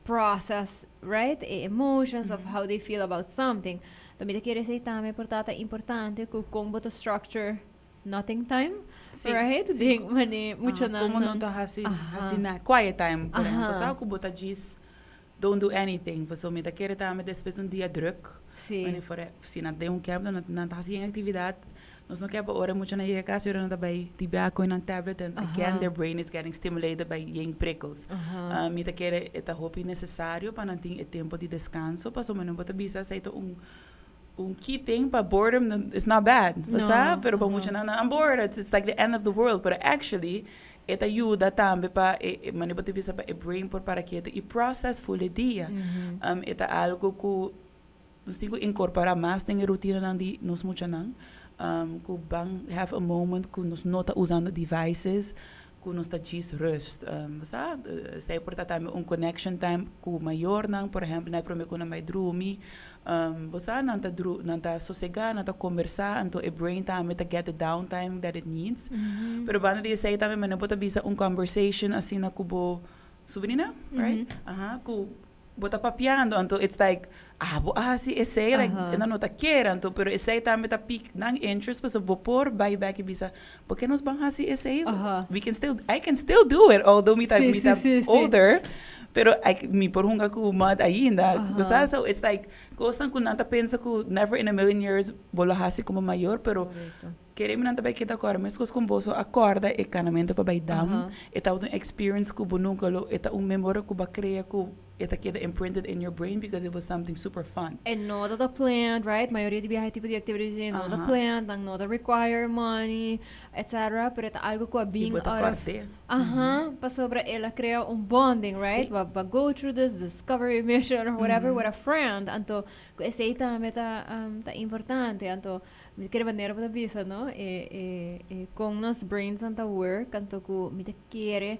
process right e emotions of how they feel about something Anto mi ta kere esei tambe por ta ta importante ku kon bo ta structure nothing time, right? Den mane muchanan. Komo no ta hasi hasi na quiet time por ehempel. Sa ku bo ta djis don't do anything pasobra mi ta kere tambe despues un dia druk. Mane for si nan ta den un camp nan ta hasi yen actividad nos no ke pa ora e muchanan yega kas y ora nan ta bai tibia ku nan tablet and again their brain is getting stimulated by yen prikkels. Mi ta kere e ta hopi necesario pa nan tin e tempo di descanso pasobra no bo ta bisa esei ta un un key thing pa boredom is not bad, bo sa? Pero pa muchanan nan I'm bored, it's like the end of the world, pero actually e ta yuda tambe pa e manera bo ta bisa pa e brain por para ketu y process full e dia. E ta algo ku nos tin ku incorpora mas den e rutinanan di nos muchanan, ku ban have a moment ku nos no ta usando devices, ku nos ta djis rust. Bo sa, esei por ta tambe un connection time ku mayornan, por ehempel, net prome ku nan bai drumi, bo sa, nan ta dru, nan ta sosegá, nan ta kombersá, anto e brain tambe ta get the down time that it needs. Pero banda di esei tambe manera bo ta bisa un conversation asina ku bo subrina, right? Aha, ku Bo ta papiando anto it's like abo a hasi esey like nan no ta kere anto pero esey tambe ta pique nan interest pasobra bo por bay bek y bisa porque nos ban hasi esey we can still I can still do it although mi ta mi ta older pero I mi por hunga cu mud ainda bo sa so it's like cosnan cu nan ta pensa cu never in a million years bo lo hasi como mayor pero Kere mi nan ta bai keda kòrda meskos kon boso a kòrda e kanamentu pa bai dam. E tabata un experience ku bo nunka lo, e ta un memoria ku bo a krea ku e ta keda imprinted in your brain because it was something super fun. E no ta ta planned, right? Mayoria di biaha e tipo di activities ei no ta planned, nan no ta require money, etcetera, pero e ta algo ku a bin I bo ta out of kòrd'é. Aha, pasobra el a krea un bonding, right? Bo a go through this discovery mission or whatever with a friend, anto ku esei tambe ta ta importante, anto Mi ta kere manera bo ta bisa no, e e e kon nos brainsnan ta work anto ku mi ta kere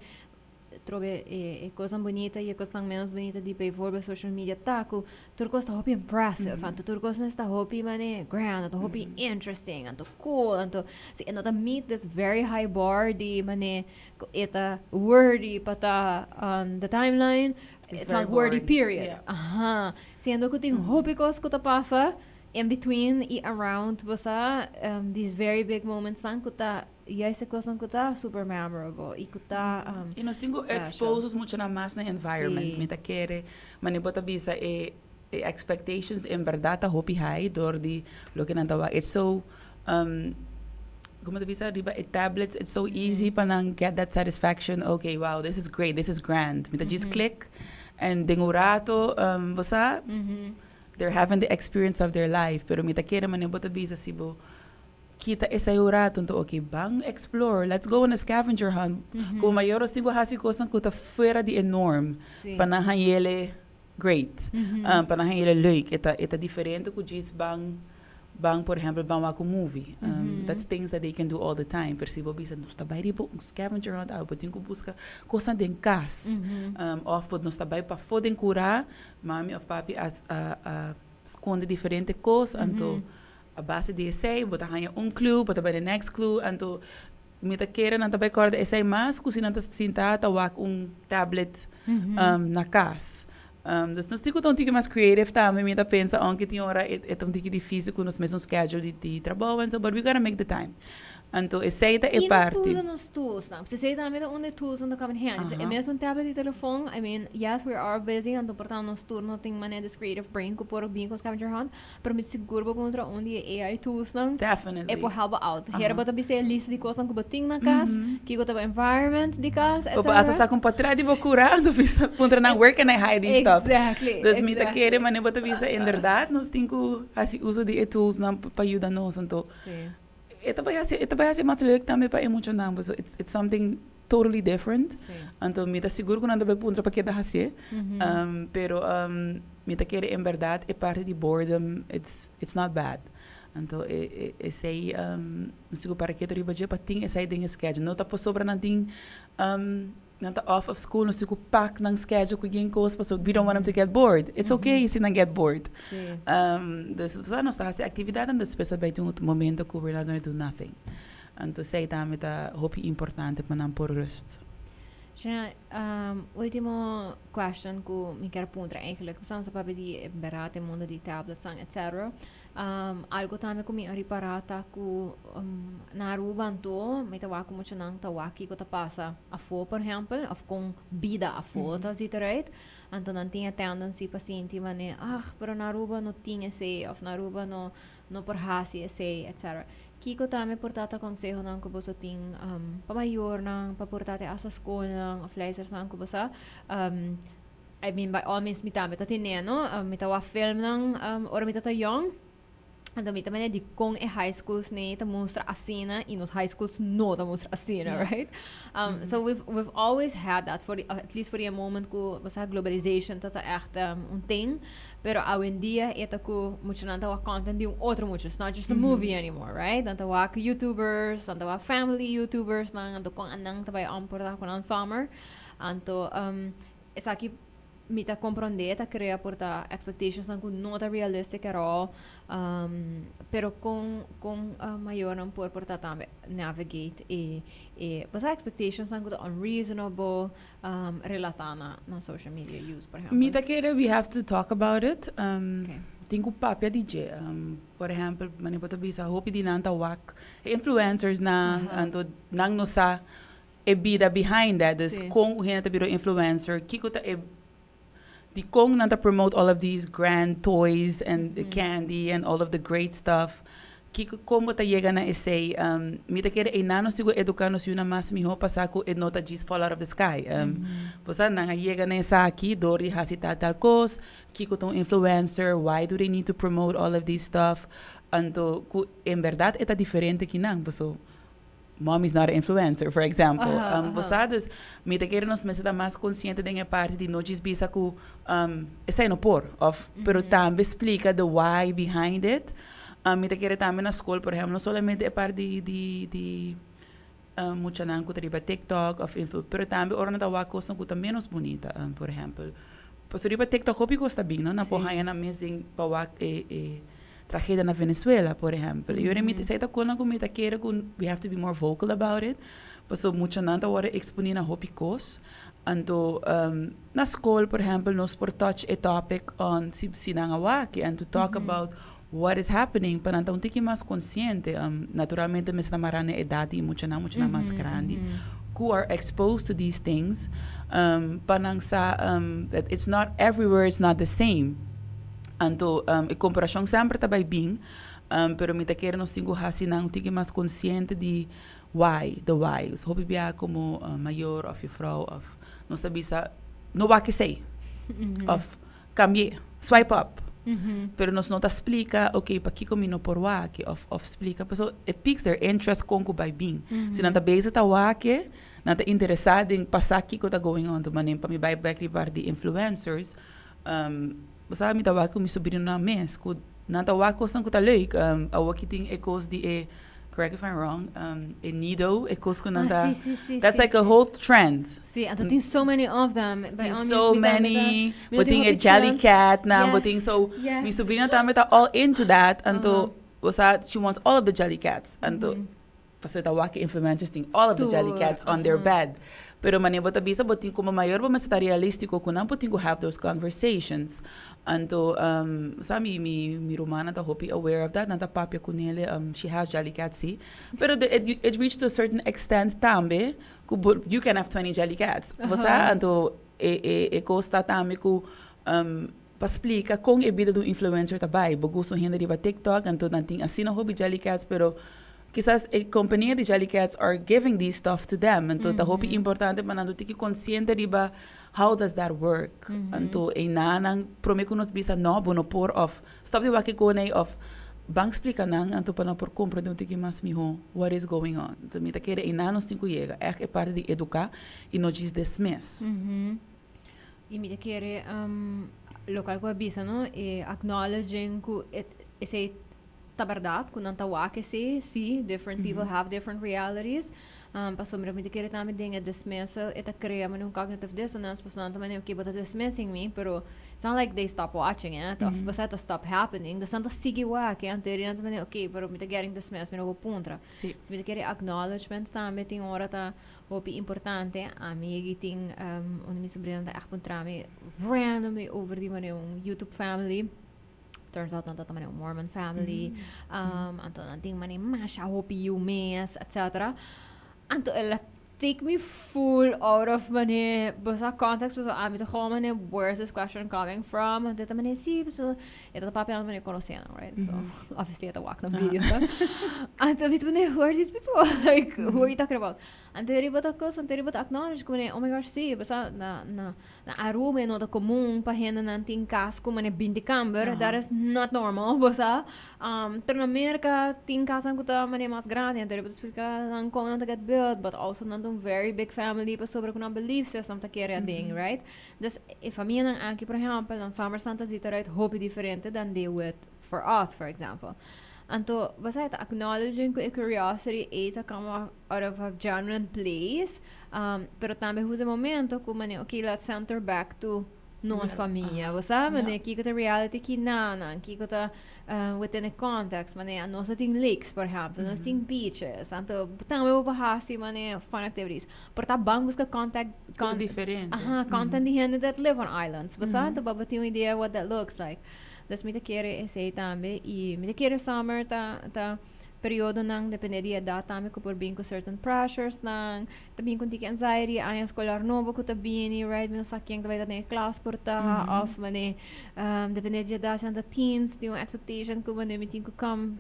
trobe e e kosnan bunita i e kosnan menos bunita di bijvoorbeeld social media ta ku tur kos ta hopi impressive anto tur kos mes ta hopi mane grand anto hopi interesting anto cool anto si e no ta meet this very high bar di mane ku e ta worthy pa ta on the timeline It's it's not very worthy boring. period Yeah. aha siendo ku tin hopi kos ku ta pasa In between y around bo sa these very big moments nan cu ta juist e cosnan cu ta super memorable y cu ta Y nos tin cu special. expose nos muchanan mas na environment. Mi ta kere, manera bo ta bisa e. E expectations en berdad ta hopi high door di loke nan ta wak. It's so, como ta bisa, riba e tablets, it's so easy pa nan get that satisfaction. "Okay, wow, this is great, this is grand. Mi ta just click and den un rato, bo sa, they're having the experience of their life." Pero mi ta kere, manera bo ta bisa, si bo kita esey un rato, anto, "Okay, ban explore, let's go on a scavenger hunt." Como mayor nos tin cu haci cosnan cu ta fuera di e norm pa nan hañele great, pa nan hañele leuk. E ta diferente cu just ban, por ehempel, ban wak un movie. That's things that they can do all the time. Pero si bo bisa, "Nos ta bay riba un scavenger hunt, ah, bo tin cu busca cosnan den cas." Of bo nos ta bay pafo den cura, mami of papi a sconde diferente cos, anto a base di esey, bo ta haña un clue, bo ta bay the next clue, anto mi ta kere nan ta bay corda esey mas cu si nan ta sinta ta wak un tablet na cas. Dus nos tin cu ta un tiki mas creative tambe, mi ta pensa, aunke tin ora e un tiki dificil cu nos mesun schedule di trabou and so, but we gotta make the time. Anto, esey ta e Y nos parte. Usa nos tools, no? Esey tambe ta unda tools nan come in handy. E mesun tablet y telefon, I mean, yes, we are busy, anto por tanto nos tur no tin manera this creative brain cu por bin cu scavenger hunt, pero mi sigur bo encontra un di AI tools nan. Definitely. E por help out. Here bo ta bisa e lista di cosnan cu bo tin na cas, kico ta bo environment di cas, O etc. Hasta saca un portret di bo cura, anto bisa, puntra nan, "Where can I hide these stuff?" Exactly. Dus mi ta kere, manera bo ta bisa, inderdaad, nos tin cu haci uso di e tools nan pa yuda nos, anto e ta bay haci mas leuk tambe pa e muchanan, so it's something totally different. Anto mi ta sigur cu nan ta bay puntra pa keda haci. Pero mi ta kere, en berdad, e parte di boredom, it's not bad. Anto esey nos tin cu para keto riba dje pa tin esey den schedule. No ta pasobra nan tin nan ta off of school, nos tin cu pak nan schedule cu yen cos, paso we don't want them to get bored. It's okay si nan get bored. Dus so nos ta haci actividad en despues ta bay tin un momento cu we're not gonna do nothing. Anto esey tambe ta hopi importante pa nan por rust. Shana, ultimo question cu mi kier puntra eigenlijk. Estamos a papia di berdad e mundo di tablets, etc. Algo tambe cu mi a ripara ta cu na Aruba anto, mi ta wak mucho nan ta wak kico ta pasa afo, por ehempel, of con bida afo ta ziet eruit. Anto nan tin e tendency pa sinti mane, "Ah, pero na Aruba no tin esey, of na Aruba no por haci esey," etc. Kico tambe por ta conseho nan cu boso tin pa mayor nan, pa por ta hasta school nan, of leiders nan cu boso, I mean, by all means, mi tambe ta tine, no? Mi ta wak film nan ora mi ta young. Anto mi tambe di con e high schools ne ta mustra asina y nos high schools no ta mustra asina, right? So we've always had that at least for the moment cu basta globalization ta echt un thing. Pero hoy en dia e ta cu mucho nan ta wak content di un otro mucho. It's not just a movie anymore, right? Nan ta wak YouTubers, nan ta wak family YouTubers nan, anto con nan ta bay om por ta con nan summer. Anto esaki mi ta comprende, ta crea por ta expectations nan cu no ta realistic at all. Pero con mayor nan por ta tambe navigate e basta expectations nan cu ta unreasonable relata na social media use, por ehempel. Mi ta kere we have to talk about it. Tin cu papia di dje. Por ehempel, manera bo ta bisa, hopi di nan ta wak influencers nan, anto nan no sa e bida behind that. Dus con hende ta bira influencer, kiko ta e di con nan ta promote all of these grand toys and the candy and all of the great stuff. Kiko con ta yega na esey? Mi ta kere einan nos tin cu educa nos yiunan mas miho pa sa cu e no ta just fall out of the sky. Bo sa, nan a yega na esaki door di hasi tal tal cos. Kiko ta un influencer? Why do they need to promote all of these stuff? Anto cu en berdad e ta diferente cu nan. So mommy's not an influencer, for example. Bo sa, dus mi ta kere nos mester ta mas consciente den e parte di no just bisa cu esey no por, of pero tambe splica the why behind it. Mi ta kere tambe na school, por ehempel, no solamente e parte di muchanan cu ta riba TikTok of info, pero tambe ora nan ta wak cosnan cu ta menos bunita, por ehempel. Pasobra riba TikTok hopi cos ta bin, no? Nan por haya nan mes den pa wak e tragedia na Venezuela, por ehempel. Y ora mi ta esey ta cosnan cu mi ta kere cu we have to be more vocal about it. Pasobra muchanan ta wordo exponi na hopi cos. Anto na school, por ehempel, nos por touch a topic on si nan a wak and to talk about what is happening pa nan ta un tiki mas consciente. Naturalmente mester ta mara na edad di muchanan mas grandi who are exposed to these things, pa nan sa that it's not everywhere, it's not the same. Anto, e komparashon semper ta bai bin, pero mi ta kere nos tin ku hasi nan un tiki mas konsiente di why, the why. Dus hopi bia komo mayor òf jufrou òf nos ta bisa, no wak esei, òf kambi'é, swipe up. Pero nos no ta splika, ok, pakiko mi no por wak òf splika, pasobra it piques their interest kon ku bai bin. Si nan ta bezig ta wak e, nan ta interesá den pa sa kiko ta going on. Manera pa mi bai bek riba di influencers, Bo sa mi ta wak ku mi sobrinonan mes ku nan ta wak kosnan ku ta leuk. Awor ki tin e kos di e, correct if I'm wrong, e nido, e kos ku nan ta, Ah, si, si, si, that's si, like a si. whole trend. Si, anto tin so many of them. By Tin all means, so mi tambe ta, many, mi bo no tin tin e hopi jelly chance. cat nan, bo tin Yes, so, mi yes. sobrino tambe ta all into that, anto bo sa she wants all of the jelly cats, anto pasobra ta wak e influencers tin all of the jelly Tur, cats on their bed. Pero manera bo ta bisa bo tin como mayor bo mester ta realistico cu nan bo tin cu have those conversations. Anto sa mi mi mi rumannan ta hopi aware of that, nan ta papia cu nele, she has jelly cats si, pero the it it reach to a certain extent tambe cu bo you can have 20 jelly cats, bo sa? Anto e e e cos ta tambe cu pa splica con e bida di un influencer ta bay. Bo gusta un hende riba TikTok anto nan tin asina hopi jelly cats pero kisas e compania di jelly cats are giving these stuff to them. Anto ta hopi importante pa nan tiki consciente riba how does that work. Anto eynan nan prome cu nos bisa no bo no por of stop di wak e con ey of ban splica nan anto pa nan por comprende un tiki mas miho what is going on. Anto mi ta kere eynan nos tin cu yega, echt e parti di educa y no djis dismiss. I mi ta kere lokual ku a bisa no, e acknowledging ku esei ta bèrdat, ku nan ta wak esei, sí, different people have different realities. Pasobra mi ta kere tambe den e dismissal e ta krea manera un cognitive dissonance, pasobra nan ta manera, okay, bo ta dismissing mi, pero it's not like they stop watching it, òf bo sa ta stop happening, dus nan ta sigui wak e, anto nan ta manera, okay, pero mi ta getting dismissed, mi no por puntra. So mi ta kere acknowledgement tambe tin ora ta Hopi importante, ami yegi tin un di mi sobrinonan ta echt puntra mi randomly over di manera un YouTube family. Turns out nan ta manera un Mormon family. Anto nan tin manera masha hopi yu mes, etcetera. Anto el a take me full out of manera bo sa context pasobra ami ta gewoon manera where is this question coming from? Anto e ta manera si pasobra e ta papia manera conoce nan, right? So obviously e ta wak nan videos nan. Anto mi ta manera who are these people? Like who are you talking about? Anto e riba ta cos, anto e riba ta acknowledge cu manera oh my gosh si, basa na na na Aruba e no ta comun pa hendenan tin cas cu manera 20 kamber, that is not normal, bo sa. Pero na Merca tin casnan cu ta manera mas grandi, anto e riba ta splica nan con nan ta get built, but also nan ta un very big family pasobra cu nan belief system ta kere aden, right? Dus e famianan aki, por ehempel, nan summer nan ta zit eruit hopi diferente dan they would for us, for example. Anto, bo sa, e ta acknowledging cu e curiosity ei ta come out of a genuine place, pero tambe usa e momento cu manera, okay, let's center back to nos famia, bo sa, manera kico ta reality ki nanan, kico ta within e context, manera nos no tin lakes, por ehempel, nos tin beaches, anto tambe bo por haci manera fun activities. Por ta ban busca contact, Con diferente. Aha, content di hende that live on islands. Bo sa, anto bo tin un idea what that looks like. Dus mi ta kere esei tambe y mi ta kere summer ta ta periodonan depende di edad tambe cu por bin cu certain pressures nan, ta bin cu un tiki anxiety, aña escolar nobo cu ta bini, right, mi no sa ken ta bay ta den e klas por ta of mane depende di edad si nan ta teens tin un expectation cu mane mi tin cu come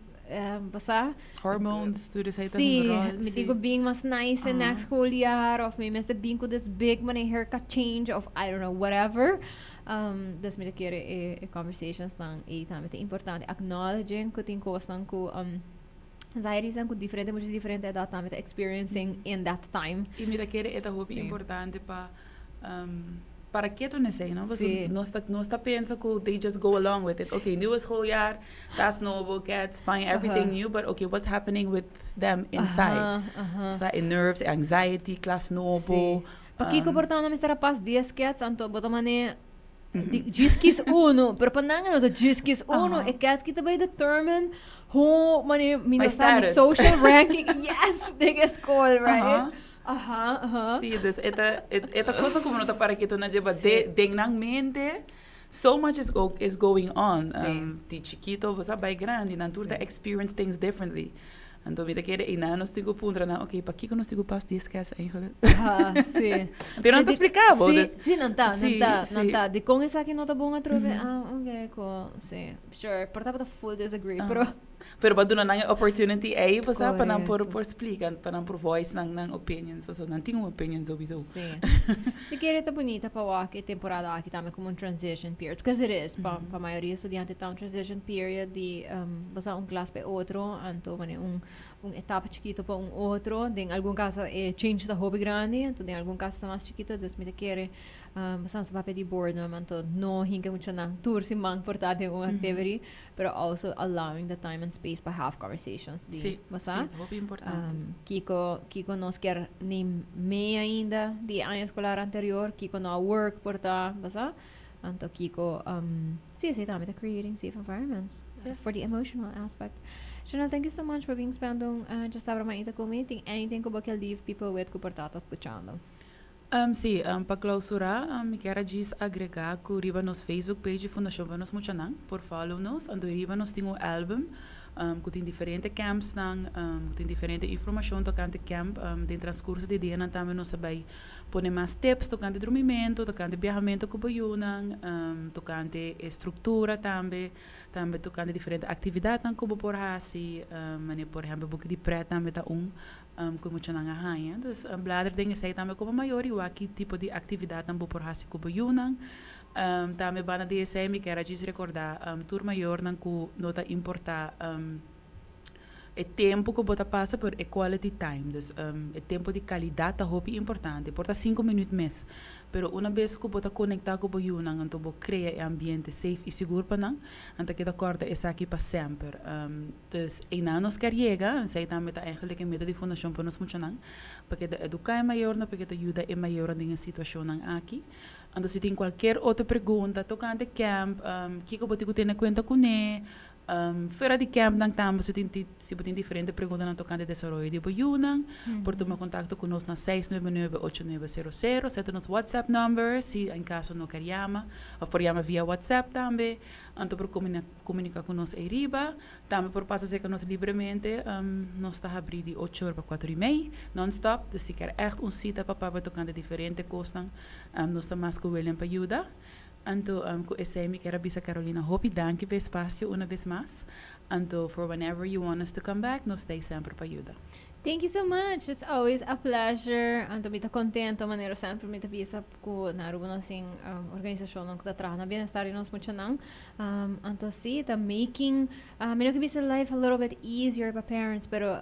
bo sa. Hormones, tur esei ta Sí, hunga rol, mi sí. tin cu bin mas nice e next schooljaar of mi mester bin cu this big mane haircut change of I don't know whatever. Dus mi ta kere e e conversations nan ei tambe ta importante. Acknowledging cu tin cosnan cu anxieties nan cu diferente mucha di diferente edad tambe ta experiencing in that time. I mi ta kere e ta hopi importante pa para keto n'esei, no? Pasobra nos ta nos ta pensa cu they just go along with it. Okay, nieuwe schooljaar, tas nobo, cats, fine, everything new, but okay, what's happening with them inside? Osea, e nerves, e anxiety, klas nobo. Pakiko por ta nan mester a pas 10 kets anto bo ta mane di djis kis uno pero pa nan no ta djis kis uno e kets ki ta bay determine hoe mane mi no sa mi social ranking yes den e skol right aha aha. Si dus e ta e ta cosa ku bo no ta para keto na dje but den nan mente so much is is going on di chikito bo sa bay grandi nan tur ta experience things differently. Anto mi ta kere einan nos tin ku puntra nan, oké, pakiko nos tin ku pas dies kès eigenlijk? Ha, sí. Anto nan ta splika bo. Sí, sí, nan ta, nan ta, nan ta. Dikon esaki no ta bon atrobe? Ah, oké, cool, sí. Sure, por tabata full disagree, pero. Pero pa duna nan e opportunity ei, bo sa, pa nan por por splika, pa nan por voice nan nan opinions, pasobra nan tin un opinion souiso. Sí. Mi kere ta bunita pa wak e temporada aki tambe como un transition period, because it is, pa pa mayoria studiante ta un transition period di bo sa un klas pa e otro, anto manera un un etapa chikito pa un otro, den algun caso e change ta hopi grandi, anto den algun caso ta mas chikito, dus mi ta kere bo sa nos a papia di boredom, anto no hinka muchanan tur siman por ta den un activity. Pero also allowing the time and space pa have conversations di, Sí, bo sa? sí, hopi importante. Kiko, kiko nos kier ni mee ainda di e aña escolar anterior, kiko no a work por ta, bo sa? Anto kiko, sí, esei tambe ta creating safe environments for the emotional aspect. Chanel, thank you so much pa bin spend un djasabra mainta cu mi. Tin anything cu bo kier leave people with cu por ta ta scuchando? Sí, pa klausurá, mi kier a djis agregá ku riba nos Facebook page di Fundashon pa Nos Muchanan por follow nos. Anto riba nos tin un album ku tin diferente campsnan, ku tin diferente informashon tokante camp. Den transkurso di dianan tambe nos a bai pone mas tips tokante drumimentu, tokante biahamentu ku bo yunan, tokante e struktura tambe, tambe tokante diferente aktividatnan ku bo por hasi, manera por ehèmpel buki di prèt tambe ta un. Ku muchanan a haña. Dus blader den esei tambe komo mayor i wak ki tipo di aktividatnan bo por hasi ku bo yunan. Tambe banda di esei mi kier a djis rekordá tur mayornan ku no ta importá e tempu ku bo ta pasa pero e quality time. Dus e tempu di kalidat ta hopi importante. Por ta sinku minüt mes pero una bes ku bo ta konektá ku bo yunan anto bo krea e ambiente safe i sigur pa nan, nan ta keda kòrda esaki pa semper. Dus einan nos kier yega, esei tambe ta eigenlijk e meta di Fundashon pa nos muchanan, pa keda eduká e mayornan, pa keda yuda e mayornan den e situashonnan aki. Anto si tin kualkier otro pregunta tokante kèmp, kiko bo tin ku tene kuenta kuné, fuera di kèmpnan tambe si tin si bo tin diferente preguntanan tokante desaroyo di bo yunan, por tuma kontakto ku nos na seis nuebe nuebe ocho nuebe sero sero, esei ta nos whatsapp number si en kaso no kier yama, òf por yama via whatsapp tambe. Anto por komuniká ku nos ei riba. Tambe por pasa serka nos libremente. Nos ta habrí di ocho or pa kuater i mei, nònstòp. Dus si kier ègt un sita pa papia tokante diferente kosnan, nos ta mas ku willing pa yuda. Anto ku esei mi kier a bisa Carolina hopi danki pa e spasio una bes mas. Anto for whenever you want us to come back, nos ta ei semper pa yuda. Thank you so much, it's always a pleasure. Anto mi ta contento manera semper mi ta bisa cu na Aruba nos tin organisacionnan cu ta traha na bienestar di nos muchanan. Anto si, ta making, mi no ke bisa life a little bit easier pa parents, pero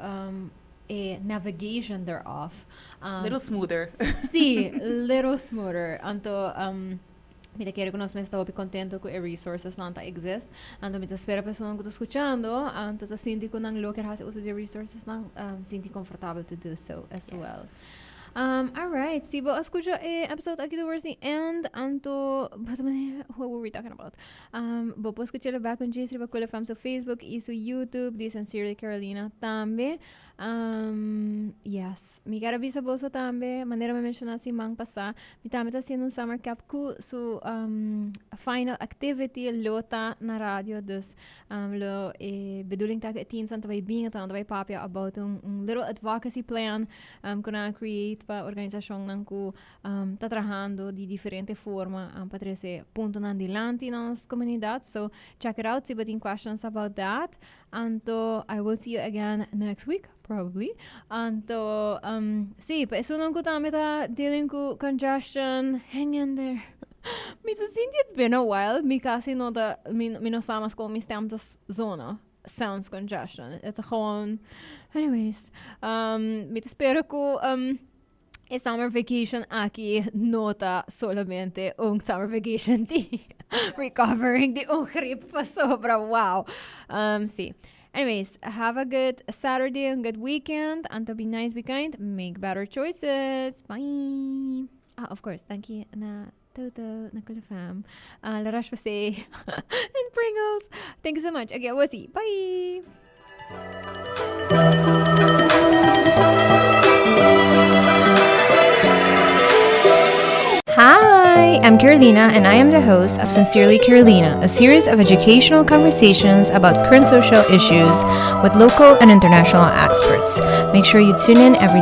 e navigation thereof. Little smoother. Si, little smoother. Anto Mi ta kere ku nos mes ta hopi kontento ku e resourcesnan ta exist. Anto mi ta spera personanan ku ta skuchando anto ta sinti ku nan lo kier hasi uso di e resourcesnan sinti komfortabel to do so as well. Alright, si bo a skucha e episode aki towards the end anto bo ta manera what were we talking about? Bo por skuch'e bek un djis riba Cool FM su Facebook i su YouTube di Sincerely Carolina tambe. Yes, mi kier a bisa boso tambe, manera mi a menshoná siman pasá, mi tambe ta hasiendo un summer camp ku su final activity lo ta na radio, dus lo e bedoeling ta ku e teamsnan ta bai bin, anto nan ta bai papia about un un little advocacy plan ku nan a create pa organisashonnan ku ta trahando di diferente forma pa trese puntonan dilanti na nos komunidat. So check it out si bo tin questions about that. Anto I will see you again next week, probably. Anto, um, sí, pa esunnan ku tambe ta dealing ku congestion, hang in there. Mi ta sinti it's been a while, mi kasi no ta, mi, mi no sa mas kon mi stem ta zona. Sounds congestion. E ta gewoon, anyways. Um, mi ta spera ku, um, E summer vacation aki no ta solamente un summer vacation di recovering di un griep pasobra. Wow. Um, sí. Anyways, have a good Saturday and good weekend. Anto be nice, be kind, make better choices. Bye. Ah, of course, thank you na Toto, na Kula Fam, uh, La Roche Posay, and Pringles. Thank you so much. Okay, we'll see. Bye. Hi! I'm Carolina, and I am the host of Sincerely Carolina, a series of educational conversations about current social issues with local and international experts. Make sure you tune in every